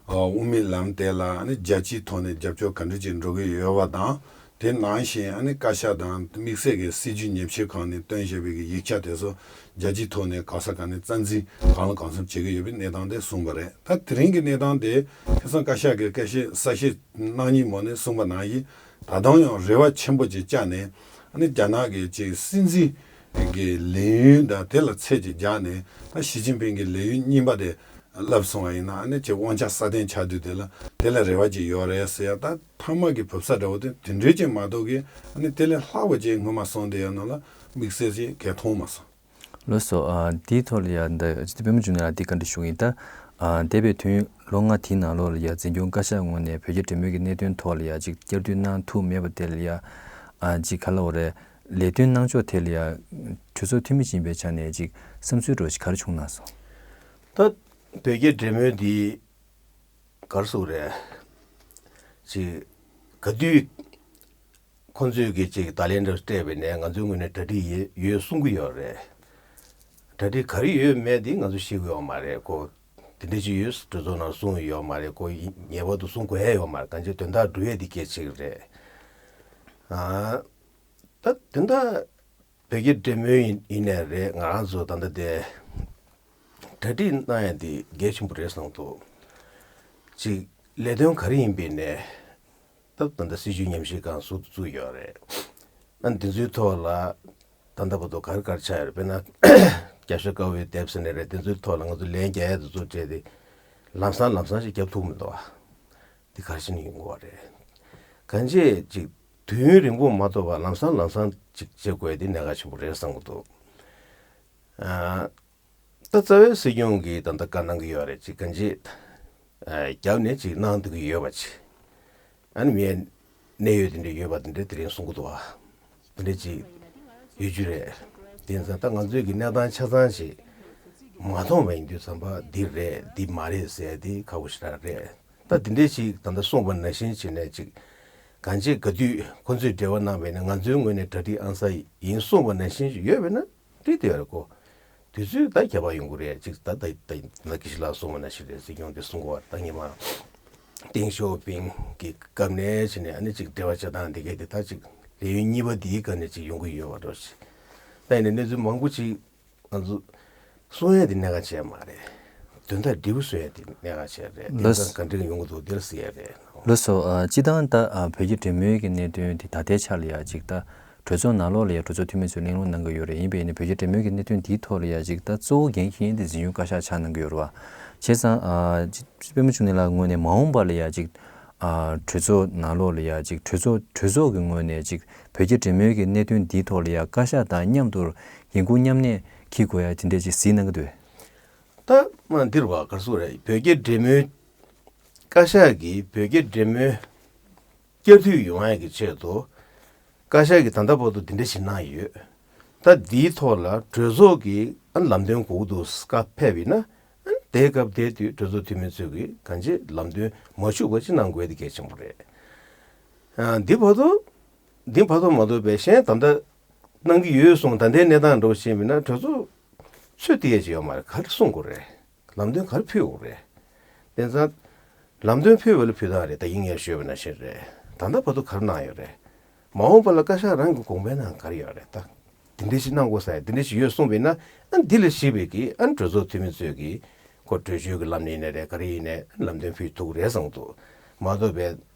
དབུ་མའི་ལམ་དེ་ལ་ཨ་ནི་རྒྱལ་སྤྱིའི་ཐོག་ནས་རྒྱབ་སྐྱོར་ག་འདྲ་ཅིག་འགྲོ་གི་ཡོད་པ་དང་། དེ་ནང་བཞིན་ཨ་ནི་བཀའ་ཤག་དང་དམིགས་བསལ་གྱི་སྲིད་བྱུས་ཉེར་བཞི་སྒང་ནས་བཏོན་བཞག་པའི་གི་ཡིག་ཆ་དེ་ཚོ་རྒྱལ་སྤྱིའི་ཐོག་ནས་གང་ས་གང་ནས་རྩ་འཛིན་གང་ལ་གང་འཚམ་བྱེད་ཀྱི་ཡོད་པའི་གནས་སྟངས་དེ་གསུངས་པ་རེད། ད་དེ་རིང་གི་གནས་སྟངས་དེ་ཁ་སང་བཀའ་ཤག་གི་བཀའ་ཤག་གསལ་བཤད་གནང་ཉིན་མོ་ནས་གསུངས་པ་ནང་བཞིན། ད་དུང་ཡང་རེ་བ་ཆེན་པོ་ཅིག་བཅངས་ནས་ཨ་ནི་རྒྱ་ནག་གི་ཅིག་སྲིད་འཛིན་གྱི་ལས་ཡུན་དང་དེ་ལ་ཚད་ཅིག་བརྒྱབ་ནས། ད་ཞི་ཅིན་ཕིང་གི་ལས་ཡུན་གཉིས་པ་དེ་ལབ་སོང་བ་ཡིན་ན། ཨ་ནི་ཅིག་དབང་ཆ་སྲ་བརྟན་ཆགས་དུས་དེ་ལ་དེ་ལ་རེ་བ་ཅིག་ཡོད་རེད་ཟེར་ཡ། ད་མཐའ་མ་གི་བུབ་ས་འདྲ་བོ་དེ་དེ་འདྲའི་ཅིག་མ་གཏོགས་ཀྱི་ཨ་ནི་དེ་ལས་ལྷག་པ་ཅིག་སྔོན་མ་སོང་དེ་ཡ་ནང་ལ་དམིགས་བསལ་ཅིག་གས་མཐོང་མ་སོང་། ལགས་སོ། ཨ། དེའི་ཐོག་ལ་ཡ་འདི་སྤྱི་འཐུས་པད་མ་འབྱུང་གནས་ལགས་འདི་བཀའ་འདྲི་ཞུ་གི་ཡིན། ད་ཨ་འདས་པའི་དུས་ཡུན་ལོ་ལྔ་དེའི་ནང་ལོགས་ལ་ཡ་འཛིན་སྐྱོང་བཀའ་ཤག་ངོས་ནས་བོད་རྒྱ་འབྲེལ་མོལ་གྱི་གནད་དོན་ཐོག་ལ་ཡ་ཅིག་བསྐྱར་ཟློས་གནང་ཐུབ་མེད་པ་དེ་ལ་ཡ། ཨ་ཅིག་ག་ལབ་དགོས་རེད། ལས་དོན་གནང་ཕྱོགས་དེ་ལ་ཡ་གྲོས་ཚོགས་འཐུས་མི་ཡིན་པའི་ཆ་ནས་ཅིག་བསམ་ཚུལ་འདྲ་བོ་ཅིག་ག་རེ་བྱུང་གནང་སོང་། ད་བོད་རྒྱ་འབྲེལ་མོལ་འདི་ག་རེ་ཟེར་དགོས་རེད། ཅིག་ག་དུས་ཁོང་ཚོས་ཀྱི་ཅིག་བརྡ་ལན་འདྲ་སྤྲད་པ་ཡིན་ནའི་ང་ཚོའི་ངོས་ནས་གྲ་སྒྲིག་ཡོད་ཡོད་གསུང་གི་ཡོད་རེད། གྲ་སྒྲིག་ག་རེ་ཡོད་མེད་དེ་ང་ཚོ་ཤེས་ཀྱི་ཡོད་མ་རེད་ཁོ། དེ་འདྲ་ཅིག་ཡོད་གྲོས་ཚོགས་ནང་གསུངས་ཡོད་མ་རེད་ཁོ། ངེས་པར་དུ་གསུང་དགོས་ཡ་ཡོད་མ་རེད། གང་ཅི་དོན་དག་འགྲོ་ཡ་དེ་སྐད་ཆ་རེད། ཨ། ད་དེ་འདྲ་ བོད་ཀྱི་འབྲེལ་མོལ་ཡིན་ཡིན་ནའི་རེད། ང་རང་ཚོ་ད་ལྟ་དེ་གྲ་སྒྲིག་གནང་ཡ་དེ་གལ་ཆེན་པོ་རེད་བསམ་འདུག་ཅིག་ལས་དོན་ག་རེ་ཡིན་པའི་ནས་ད་ད་ལྟ་སྲིད་བྱུས་ཉམས་ཞིབ་ཁང་ཟུར་དུ་བཙུགས་ཡོད་རེད། ཨ་འདི་ཚོའི་ཐོག་ལ་ད་ལྟ་བར་དུ་ག་རེ་ག་རེ་ཆགས་ཡོད་རེད། དཔེར་ན་རྒྱབ་ཤ་དཀར་པོའི་དེབ་ཟེར་ནས་རེད། འདི་ཚོའི་ཐོག་ལ་ང་ཚོ་ལན་རྒྱག་ཡ་དེ་ཚོ་བྱས་ཏེ་ལམ་སང་ལམ་སང་ཞིག་རྒྱབ་ཐུབ་མི་འདུག་ཨ། འདི་ག་རེ་བྱས་ནས་ཡོང་གི་ཡོད་རེད། གང་ཅི་ཅིག་དུས་ཡུན་རིང་པོ་མ་ཐོགས་པར་ལམ་སང་ལམ་སང་ཅིག་བྱེད་དགོས་དེ་གནད་འགག་ཆེན་པོ་རེད་བསམ་གྱི་འདུག་ཨ། ད་རྩ་བའི་སྲིད་སྐྱོང་གིས་ད་ལྟ་བཀའ་གནང་གི་ཡོད་རེད། ཅིག་གང་ཅི་ཨ་རྒྱབ་ནས་ཅིག་གནང་སྡོད་ཀྱི་ཡོད་པ་ཅིག་ཨ་ནི་མིའི་གནད་ཡོད་དེ་འདྲ་ཡོད་པ་དེ་འདྲ་དེ་རིང་གསུང་གི་འདུག་ཨ། དེ་འདྲ་ཅིག་ཡོད་རྒྱུ་རེད། དེ་ཡིན་ཙང་ད་ང་ཚོས་ཀྱི་གནས་སྟངས་ཆ་ཚང་ཅིག་མ་མཐོང་བ་ཡིན་དུས་ཙམ་པ་འདི་རེད་འདི་མ་རེད་ཟེར་དེ་ཁག་པོ་ཞེ་དྲག་རེད། ད་དེ་འདྲ་ཞིག་ད་ལྟ་གསུངས་པ་ནང་བཞིན་བྱས་ནས་ཅིག་གང་ཅི་ག་དུས་ཁོ་ཚོས་འབྲེལ་བ་གནང་བས་ན་ང་ཚོའི་ངོས་ནས་གྲ་སྒྲིག་ཨང་གསར་ཡིན་གསུངས་པ་ནང་བཞིན་ཞིག་ཡོད་པས་ན་འགྲིག་བསྡད་ཡོད་རེད་ཁོ། དུས་ཚོད་ད་ཁྱད་པར་ཡོང་གི་རེད། ཅིག་ད་ད་ད་ད་དགེ་བཤེས་ལགས་གསུངས་པ་ནང་བཞིན་རེད། སྲིད་སྐྱོང་དེ་གསུང་གི་ཡོད་རེད། ད་ཉི་མ་ཏེང་ཞའོ་ཕིང་གི་སྐབས་ནས་བྱས་ནས་ཨ་ནི་ཅིག་འབྲེལ་བ་བྱེད་སྟངས་འདི་གས་དེ་ད་ཅིག་ལས་ཡུན་གཉིས་པ་འདིའི་སྐབས་ནས་ཅིག་ཡོང་གི་ཡོད་པ་འདྲ་ཞིག་ད་ཡིན་ནའི་གནས་ཚུལ་མང་པོ་ཅིག་ང་ཚོ་གསུང་ཡས་དེ་གནད་འགག་ཆེ་མ་རེད། དོན་དག་འབྲས་བུ་གསུང་ཡས་དེ་གནད་འགག་ཆེ་རེད། དེ་ལགས། ཚོ་ག་འདྲ་ཡོང་གི་འདུག་དེ་ལ་གཟིགས་ཡས་རེད། ལགས་སོ། ཨ། སྤྱིར་བཏང་ད་ཨ་བོད་ཀྱི་འབྲེལ་མོལ་གྱི་གནད་དོན་དེ་ད་ལྟའི་ཆ་ལ་ཡ་ཅིག་ད་གྲོས་ཚོགས་ནང་ལོགས་ལ་ཡ་གྲོས་ཚོགས་འཐུས་མི་ཚོས་གླེང་སློང་གནང་གི་ཡོད་རེད། ཡིན་པས་ནི་བོད་ཀྱི་འབྲེལ་མོལ་གྱི་གནད་དོན་དེའི་ཐོག་ལ་ཡ་ཅིག་ད་གཙོ་བོ་འགན་འཁྱེར་མཁན་དེ་འཛིན་སྐྱོང་བཀའ་ཤག་ཆགས་གནང་གི་ཡོད་རེད་བ། བྱས་ཙང་ཨ་ཅིག་དཔལ་མོ་ཆུང་ནི་ལགས་ངོས་ནས་མ་འོངས་པ་ལ་ཡ་ཅིག་ཨ་གྲོས་ཚོགས་ནང་ལོགས་ལ་ཡ་ཅིག་གྲོས་ཚོགས་གྲོས་ཚོགས་ཀྱི་ངོས་ནས་ཅིག་བོད་ཀྱི་འབྲེལ་མོལ་གྱི་གནད་དོན་འདིའི་ཐོག་ལ་ཡ་བཀའ་ཤག་དང་མཉམ་དུ་འགན་འཁུར་མཉམ་གནས་འཁྱེར་དགོས་ཡ་དེ་འདྲས་ཅིག་གཟིགས་གནང་གི་འདུག་ད་མ་འདིར་བ་གར་སོང་རེད། བོད་ཀྱི་འབྲེལ་མོལ་བཀའ་ཤག་གིས་བོད་ཀྱི་འབྲེལ་མོལ་བསྐྱར་མཐུད་ཡོང་ཡ་གི་ཆེད་དུ་བཀའ་ཤག་གིས་ད་ལྟ་བར་དུ་འདི་འདྲ་ཞིག་གནང་ཡོད། ད་འདིའི་ཐོག་ལ་གྲོས་ཚོགས་ཀྱིས་ཨ་ལམ་སྟོན་དགོས་ཀྱི་འདུག་བཀའ་ཕེབས་ཡིན་ན་ཨ་དེའི་སྐབས་དེ་དུས་གྲོས་ཚོགས་འཐུས་མི་ཚོས་ཀྱིས་གང་ཅི་ལམ་སྟོན་མ་འཆུག་པ་ཅིག་གནང་དགོས་དེ་གལ་ཆེན་པོ་རེད། ཨ་འདི་བར་དུ་འདི་བར་དུ་མ་གཏོགས་པའི་གཞན་ད་ལྟ་གནང་གི་ཡོད་གསུངས། ད་ལྟའི་གནས་སྟངས་འགྲོ་བཞིན་མིན་ན་གྲོས་ཚོགས་ཚོད་ལྟ་ཡས་ཅིག་ཡོད་མ་རེད། ག་རེ་གསུང་དགོས་རེད། ལམ་སྟོན་ག་རེ་ཕུལ་དགོས་རེད། དེ་ཙང་ལམ་སྟོན་ཕུལ་བ་ལ་ཕུལ་སྟངས་རེད། ད་ཡིན་ངས་ཞུས་པ་ནང་བཞིན་རེད། ད་ལྟ་བར་དུ་ག་རེ་གནང་ཡོད་རེད། མ་འོངས་པ་ལ་བཀའ་ཤག་རང་གི་དགོངས་པའི་ནང་ག་རེ་ཡོད་རེད། ད་འདི་འདྲ་ཞིག་གནང་དགོས་ས་ཡ་འདི་འདྲ་ཞིག་ཡོད་གསུངས་པ་ཡིན་ན་ཨ་འདི་ལ་གཞིགས་པའི་གི་ཨ་གྲོས་ཚོགས་འཐུས་མི་ཚོས་གི་ཁོ་གྲོས་ཆོད་ཀྱི་ལམ་ནས་ཡིན་ནའི་རེད། ག་རེ་ཡིན་ནའི་ལམ་སྟོན་ཕུལ་ཐུབ་ཀྱི་རེད་བསམ་གྱི་འདུག་མ་གཏོགས་པའི་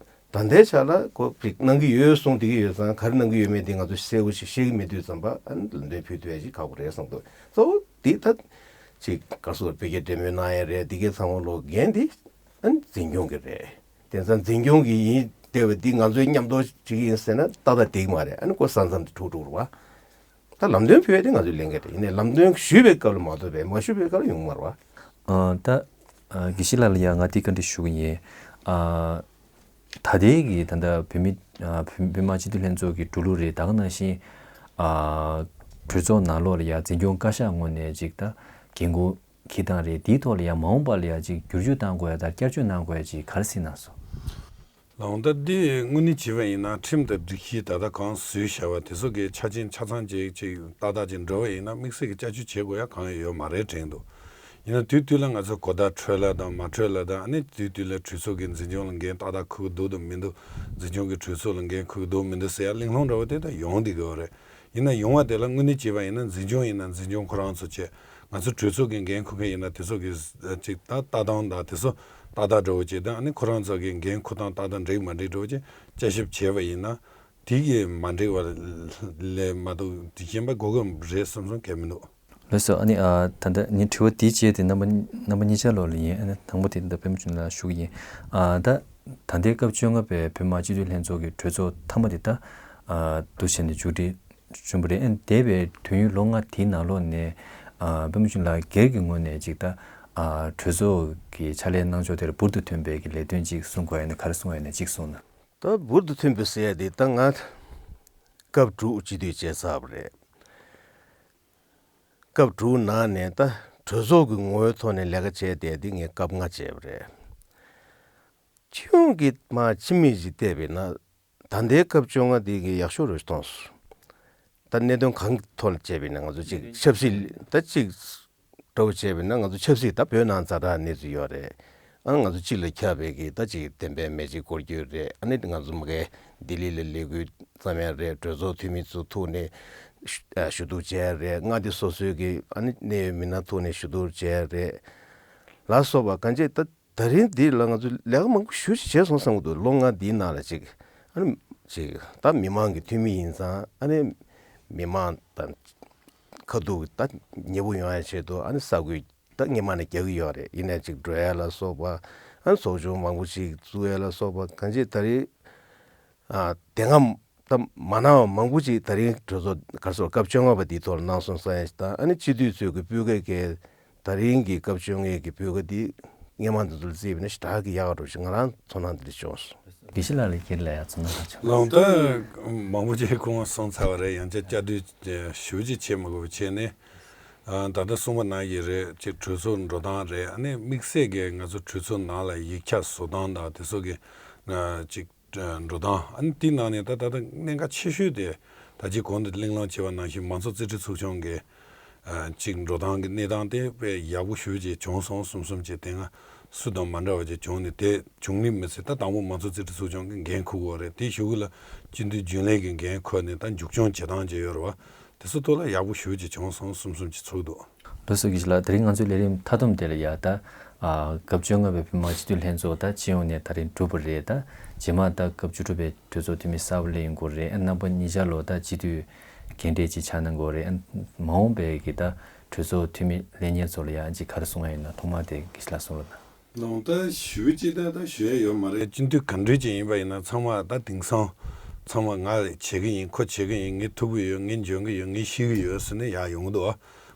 ད་ལྟའི་ཆ་ལ་ཁོ་ཅིག་གནང་གི་ཡོད་གསུངས་བསྡད་ཀྱི་ཡོད་ཙང་། ག་རེ་གནང་གི་ཡོད་མེད་དེ་ང་ཚོ་གསལ་པོ་ཞིག་ཤེས་ཀྱི་མེད་དུས་ཙམ་པ་ཨ་ནི་ལམ་སྟོན་ཕུལ་ཐུབ་ཡ་ཞིག་ཁག་པོ་རེད་བསམ་གྱི་འདུག་གཙོ་བོ་དེ་ད་ཅིག་ག་རེ་ཟེར་བོད་ཀྱི་འབྲེལ་མོལ་གནང་ཡ་རེད། དེ་གའི་ཚང་མ་ལོ་འགན་དེ་ཨ་ནི་འཛིན་སྐྱོང་གི་རེད། དེ་ཙང་འཛིན་སྐྱོང་གི་ཡིན་བསྡད་པ་འདི་ང་ཚོའི་མཉམ་དུ་ཅིག་ཡིན་ཟེར་ན་ཏག་ཏག་འགྲིག་གི་མ་རེད། ཨ་ནི་ཁོ་ས་མཚམས་དེ་འཁྲུག་འགྲོ་གི་རེད་བ། ད་ལམ་སྟོན་ཕུལ་ཡ་དེ་ང་ཚོའི་ལས་འགན་རེད། ཡིན་ནའི་ལམ་སྟོན་ཞུས་པའི་སྐབས་ལ་མ་གཏོགས་པའི་མ་ཞུས་པའི་སྐབས་ལ་ཡོང་གི་མ་རེད་བ། ཨ། ད་ཨ་དགེ་བཤེས་ལགས་ལ་ཡང་ང་དེ་བཀའ་འདྲི་ཞུ་གི་ཡིན། ཨ། ད་ལྟའི་གི་ད་ལྟ་བོད་མི་ཨ་བོད་བོད་མི་མང་སྤྱི་འཐུས་ལྷན་ཚོགས་ཀྱི་འགྲོ་ལུགས་རེད། ད་ག་ནང་བཞིན་ཨ་གྲོས་ཚོགས་ནང་ལོགས་ལ་ཡང་འཛིན་སྐྱོང་བཀའ་ཤག་ངོས་ནས་ཅིག་ད་འགན་འཁུར་འཁྱེར་སྟངས་རེད། དེའི་ཐོག་ལ་ཡང་མ་འོངས་པ་ལ་ཡང་ཅིག་བསྒྱུར་བཅོས་གཏང་དགོས་ཡ་དང་བསྐྱར་བཅོས་གནང་དགོས་ཡ་ཅིག་ག་རེ་གཟིགས་གནང་སོང་། ལགས་འོང་། ད་འདི་དངོས་གནས་བྱས་པ་ཡིན་ན་ཁྲིམས་དང་སྒྲིག་གཞི་ད་ལྟ་གང་བཟོས་བཞག་པ་དེ་ཚོ་གི་ཆ་རྐྱེན་ཆ་ཚང་ཅིག་ཅིག་ཏག་ཏག་ཅིག་འགྲོ་བ་ཡིན་ན་དམིགས་བསལ་གྱི་བསྐྱར་བཅོས་བྱེད་དགོས་ཡ་གང་ཡང་ཡོད་མ་རེད་དྲན་འདུག་ཡིན་ན་དུས་དུས་ལ་ང་ཚོ་གོ་བརྡ་འཕྲོད་ལ་དང་མ་འཕྲོད་ལ་དང་། ཨ་ནི་དུས་དུས་ལ་གྲོས་ཚོགས་ཀྱི་འཛིན་སྐྱོང་ལ་འགན་ཏག་ཏག་འཁུར་གྱི་འདུག་དང་མི་འདུག་འཛིན་སྐྱོང་གི་གྲོས་ཚོགས་ལ་འགན་འཁུར་གྱི་འདུག་མི་འདུག་ཟེར་ཡ་གླེང་སློང་འདྲ་བོ་དེ་ད་ཡོང་བསྡད་ཀྱི་ཡོད་རེད། ཡིན་ན་ཡོང་བ་དེ་ལ་དངོས་གནས་བྱས་པ་ཡིན་ན་འཛིན་སྐྱོང་ཡིན་ན་འཛིན་སྐྱོང་ཁོ་རང་ཚོ་བྱས། ང་ཚོ་གྲོས་ཚོགས་ཀྱི་འགན་འཁུར་མཁན་ཡིན་ན་དེ་ཚོ་གི་ཅིག་ད་ལྟ་སྟངས་དང་དེ་ཚོ་ཏག་ཏག་འདྲ་བོ་བྱས། ད་ཨ་ནི་ཁོ་རང་ཚོ་གི་འགན་འཁུར་སྟངས་ཏག་ཏག་འགྲིག་མ་འགྲིག་འདྲ་བོ་བྱས་བསྐྱར་ཞིབ་བྱས་པ་ཡིན་ན་དེ་གི་མ་འགྲིག་པ་ལས་མ་གཏོགས་དེ་གཞན་པ་དགོས་ཀྱི་རེད་བསམ་སོང་གལ་མི་འདུག་ལགས་སོ། ཨ་ནི་ཨ་ད་ལྟ་ངའི་དྲི་བ་དེའི་རྗེས་དེ་རྣམ་པ་རྣམ་པ་གཉིས་ཆ་ལོག་ལ་ཡིན། ཨ་ནི་དང་པོ་དེ་ད་པད་མ་ཆུང་ལ་ཞུ་གི་ཡིན། ཨ་ད་ད་ལྟའི་སྐབས་བཅོ་ལྔ་པའི་བོད་མི་མང་སྤྱི་འཐུས་ལྷན་ཚོགས་ཀྱི་གྲོས་ཚོགས་མཐའ་མ་དེ་ད་ཨ་འདུག་བྱས་ནས་མཇུག་སྒྲིལ་བྱུང་བ་རེད། ཨ་ནི་འདས་པའི་དུས་ཡུན་ལོ་ལྔ་དེའི་ནང་ལོགས་ནས་ཨ་པད་མ་ཆུང་ལགས་སྒེར་གྱི་ངོས་ནས་ཅིག་ད་ཨ་གྲོས་ཚོགས་ཀྱི་ཕྱག་ལས་གནང་ཕྱོགས་དེར་འབུར་དུ་ཐོན་པའི་གི་ལས་དོན་ཅིག་གསུང་དགོས་ཡ་ཡིན་ན་ག་རེ་གསུང་བ་ཡིན་ན་ཅིག་གསུང་ན། ད་འབུར་དུ་ཐོན་པའི་ཟེར་ཡ་དེ་ད་ང་སྐབས་དྲུག་སྤྱི་འཐུས་བྱས་ཚར་བ་རེད། སྐབས་དྲུག་ནང་ནས་ད་གྲོས་ཚོགས་ཀྱི་ངོ་བོའི་ཐོག་ནས་ལས་ཀ་བྱས་བསྡད་དེ་ངས་སྐབས་ལྔ་བྱས་པ་རེད། སྤྱི་ཡོངས་ཀྱི་མ་ཕྱི་མིག་ཅིག་བལྟས་པས་ན་ད་ལྟའི་སྐབས་བཅོ་ལྔ་འདི་གི་ཡག་ཤོས་རུ་མཐོང་སོང་། ད་གནད་དོན་གང་གི་ཐོག་ལ་བྱས་པས་ན་ང་ཚོ་གཅིག་ཆབ་སྲིད་ད་གཅིག་འདྲ་བོ་བྱས་པས་ན་ང་ཚོ་ཆབ་སྲིད་ད་བོད་ནང་ཛ་དྲག་གནས་ཚུལ་ཡོད་རེད། ཨ་ང་ཚོ་གཅིག་ལ་ཁྱབ་པའི་གི་ད་གཅིག་བདེན་པའི་མེ་ལྕེ་སྐོར་རྒྱུ་རེད། ཨ་ནི་ང་ཚོ་མ་གི་ལྡི་ལི་ལ་ལས་འགུལ་བརྩམས་ཡ་རེད། གྲོས་ཚོགས་འཐུས་མི་ཚོ་ཐུག་ནས་ ཞུ་ཨ་ཞུ་གཏུག་བྱས་རེད། མངའ་སྡེ་སོ་སོའི་གི་ཨ་ནི་གནད་ཡོད་མི་སྣ་ཐུག་ནས་ཞུ་གཏུག་བྱས་རེད་ལ་སོགས་པ་གང་ཅི། ད་ད་རིང་འདི་ལ་ང་ཚོ་ལས་ཀ་མང་པོ་ཞེ་པོ་ཅིག་བྱས་སོང་བསམ་གྱི་འདུག་ལོ་ལྔ་འདིའི་ནང་ལ་ཅིག་ཨ་ནི་ཅིག་ད་མི་མང་གི་འཐུས་མི་ཡིན་ཙང་ཨ་ནི་མི་མང་དང་ཁ་ཐུག་ད་མཉེས་པོ་ཡོང་ཡ་ཆེད་དུ་ཨ་ནི་ས་ཁུལ་ད་སྔོན་མ་ནས་རྒྱག་གི་ཡོད་རེད། ཡིན་ནའི་ཅིག་འགྲོ་ཡ་ལ་སོགས་པ་ཨ་ནི་ཚོགས་ཆུང་མང་པོ་ཅིག་བཙུགས་ཡ་ལ་སོགས་པ་གང་ཅི། ད་རིང་ཨ་དེ་སྔ་ད་མ་གནང་བ་མང་པོ་ཅིག་ད་རིང་གྲོས་ཚོགས་ག་ཚོད་སྐབས་བཅོ་ལྔ་པ་འདིའི་ཐོག་ལ་གནང་སོང་བསམ་ཡ་ཞིག་དང་། ཨ་ནི་སྤྱི་འཐུས་ཚོས་ཀྱི་སྤུས་ཀའི་གལ་ད་རིང་གི་སྐབས་བཅོ་ལྔའི་གི་སྤུས་ཀ་འདི་སྔོན་མ་འདི་ཚོ་ལ་བརྩིས་པ་ཡིན་ན་ཞེ་དྲག་གི་ཡག་འགྲོ་ཞིག་ང་རང་ཚོར་སྣང་འདི་འདྲ་བྱུང་སོང་། དགེ་བཤེས་ལགས་ལ་ཁྱེད་ལ་ཡ་ཚོར་སྣང་ག་བྱུང་། ལགས། ད་མང་པོ་ཅིག་ཁོང་གསུངས་ཚར་བ་རེད། ཡང་བསྐྱར་བསྐྱར་ཟློས་ཞེ་པོ་ཅིག་བྱེད་མི་དགོས་པ་བྱས་ནས། ཨ་ད་ལྟ་གསུངས་པ་ནང་བཞིན་རེད། ཅིག་གྲོས་ཚོགས་འགྲོ་སྟངས་རེད། ཨ་ནི་དམིགས་བསལ་གྱི་ང་ཚོ་གྲོས་ཚོགས་ནང་ལ་ཡིག་ཆ་བཟོ་སྟངས་དང་དེ་ཚོ་གི་ཨ་ཅིག་འགྲོ་སྟངས། ཨ་ནི་དེའི་ནང་ནས་ད་ད་ལྟ་གནད་འགག་ཆེ་ཤོས་དེ་ད་ཅིག་གོང་དུ་གླེང་སློང་བྱས་པ་ནང་བཞིན་མང་གཙོ་རྩིས་ཁྲའི་ཚོགས་ཆུང་གི་ཨ་ཅིག་འགྲོ་སྟངས་ཀྱི་གནས་སྟངས་དེ་དཔེ་ཡག་པོ་ཞེ་པོ་ཅིག་བྱུང་སོང་། གསུམ་གསུམ་བྱས་དེ་སྔ་སུ་དང་མ་འདྲ་བ་ཅིག་བྱུང་ནས། དེ་བྱུང་ནི་མི་ཚད་ད་དང་པོ་མང་གཙོ་རྩིས་ཁྲའི་ཚོགས་ཆུང་གི་འགན་འཁུར་དགོས་རེད། དེའི་གཞུག་གུ་ལ་སྤྱི་འཐུས་རྒྱུན་ལས་ཀྱི་འགན་འཁུར་ནས་ད་མཇུག་སྐྱོང་བྱེད་སྟངས་ཅིག་ཡོད་རེད་བ། དེ་ཚོ་ཐོག་ལ་ཡག་པོ་ཞེ་པོ་ཅིག་བྱུང་སོང་། གསུམ་གསུམ་ཅིག་ཚོར་གི་འདུག་ལགས་སོ། དགེ་བཤེས་ལགས། དེ་རིང་ང་ཚོའི་ལས་རིམ་མཐའ་སྡོམ་དེ་ལ་ཡ་ད་ཨ་སྐབས་བཅོ་ལྔ་པའི་བོད་མི་མང་སྤྱི་འཐུས་ལྷན་ཚོགས་ད་སྤྱི་ཡོངས་ནས་ད་རིང་གྲུབ་པ་རེད། ད་རྗེས་མ་ད་སྐབས་བཅུ་དྲུག་པའི་གྲོས་ཚོགས་འཐུས་མི་གསར་པ་སླེབས་ཡོང་གི་རེད། ཨ་རྣམ་པ་གཉིས་ཆར་ལོ་ད་སྤྱི་འཐུས་རྒན་གྲས་ཅིག་ཆགས་གནང་གི་རེད། ཨ་མ་འོངས་པའི་གི་ད་གྲོས་ཚོགས་འཐུས་མི་ལྷན་རྒྱས་ཚོ་ལ་ཡ་ཅིག་ག་རེ་གསུང་ཡ་ཡོད་ན་ཐོག་མར་དེ་དགེ་བཤེས་ལགས་གསུང་རོགས་གནང་། ལགས། ད་ཞུ་ཅིག་ད་ད་ཞུ་ཡ་ཡོད་མ་རེད། སྤྱི་འཐུས་ག་འདྲ་ཅིག་ཡིན་པ་ཡིན་ན་ཚང་མ་ད་དེང་སང་ཚང་མ་ང་བྱེད་ཀྱི་ཡིན། ཁོ་བྱེད་ཀྱི་ཡིན། ངས་ཐུབ་ཀྱི་ཡོད། ངས་འཇོན་གྱི་ཡོད། ངས་ཤེས་ཀྱི་ཡོད་ཟེར་ནས་ཡར་ཡོང་གི་འདུག་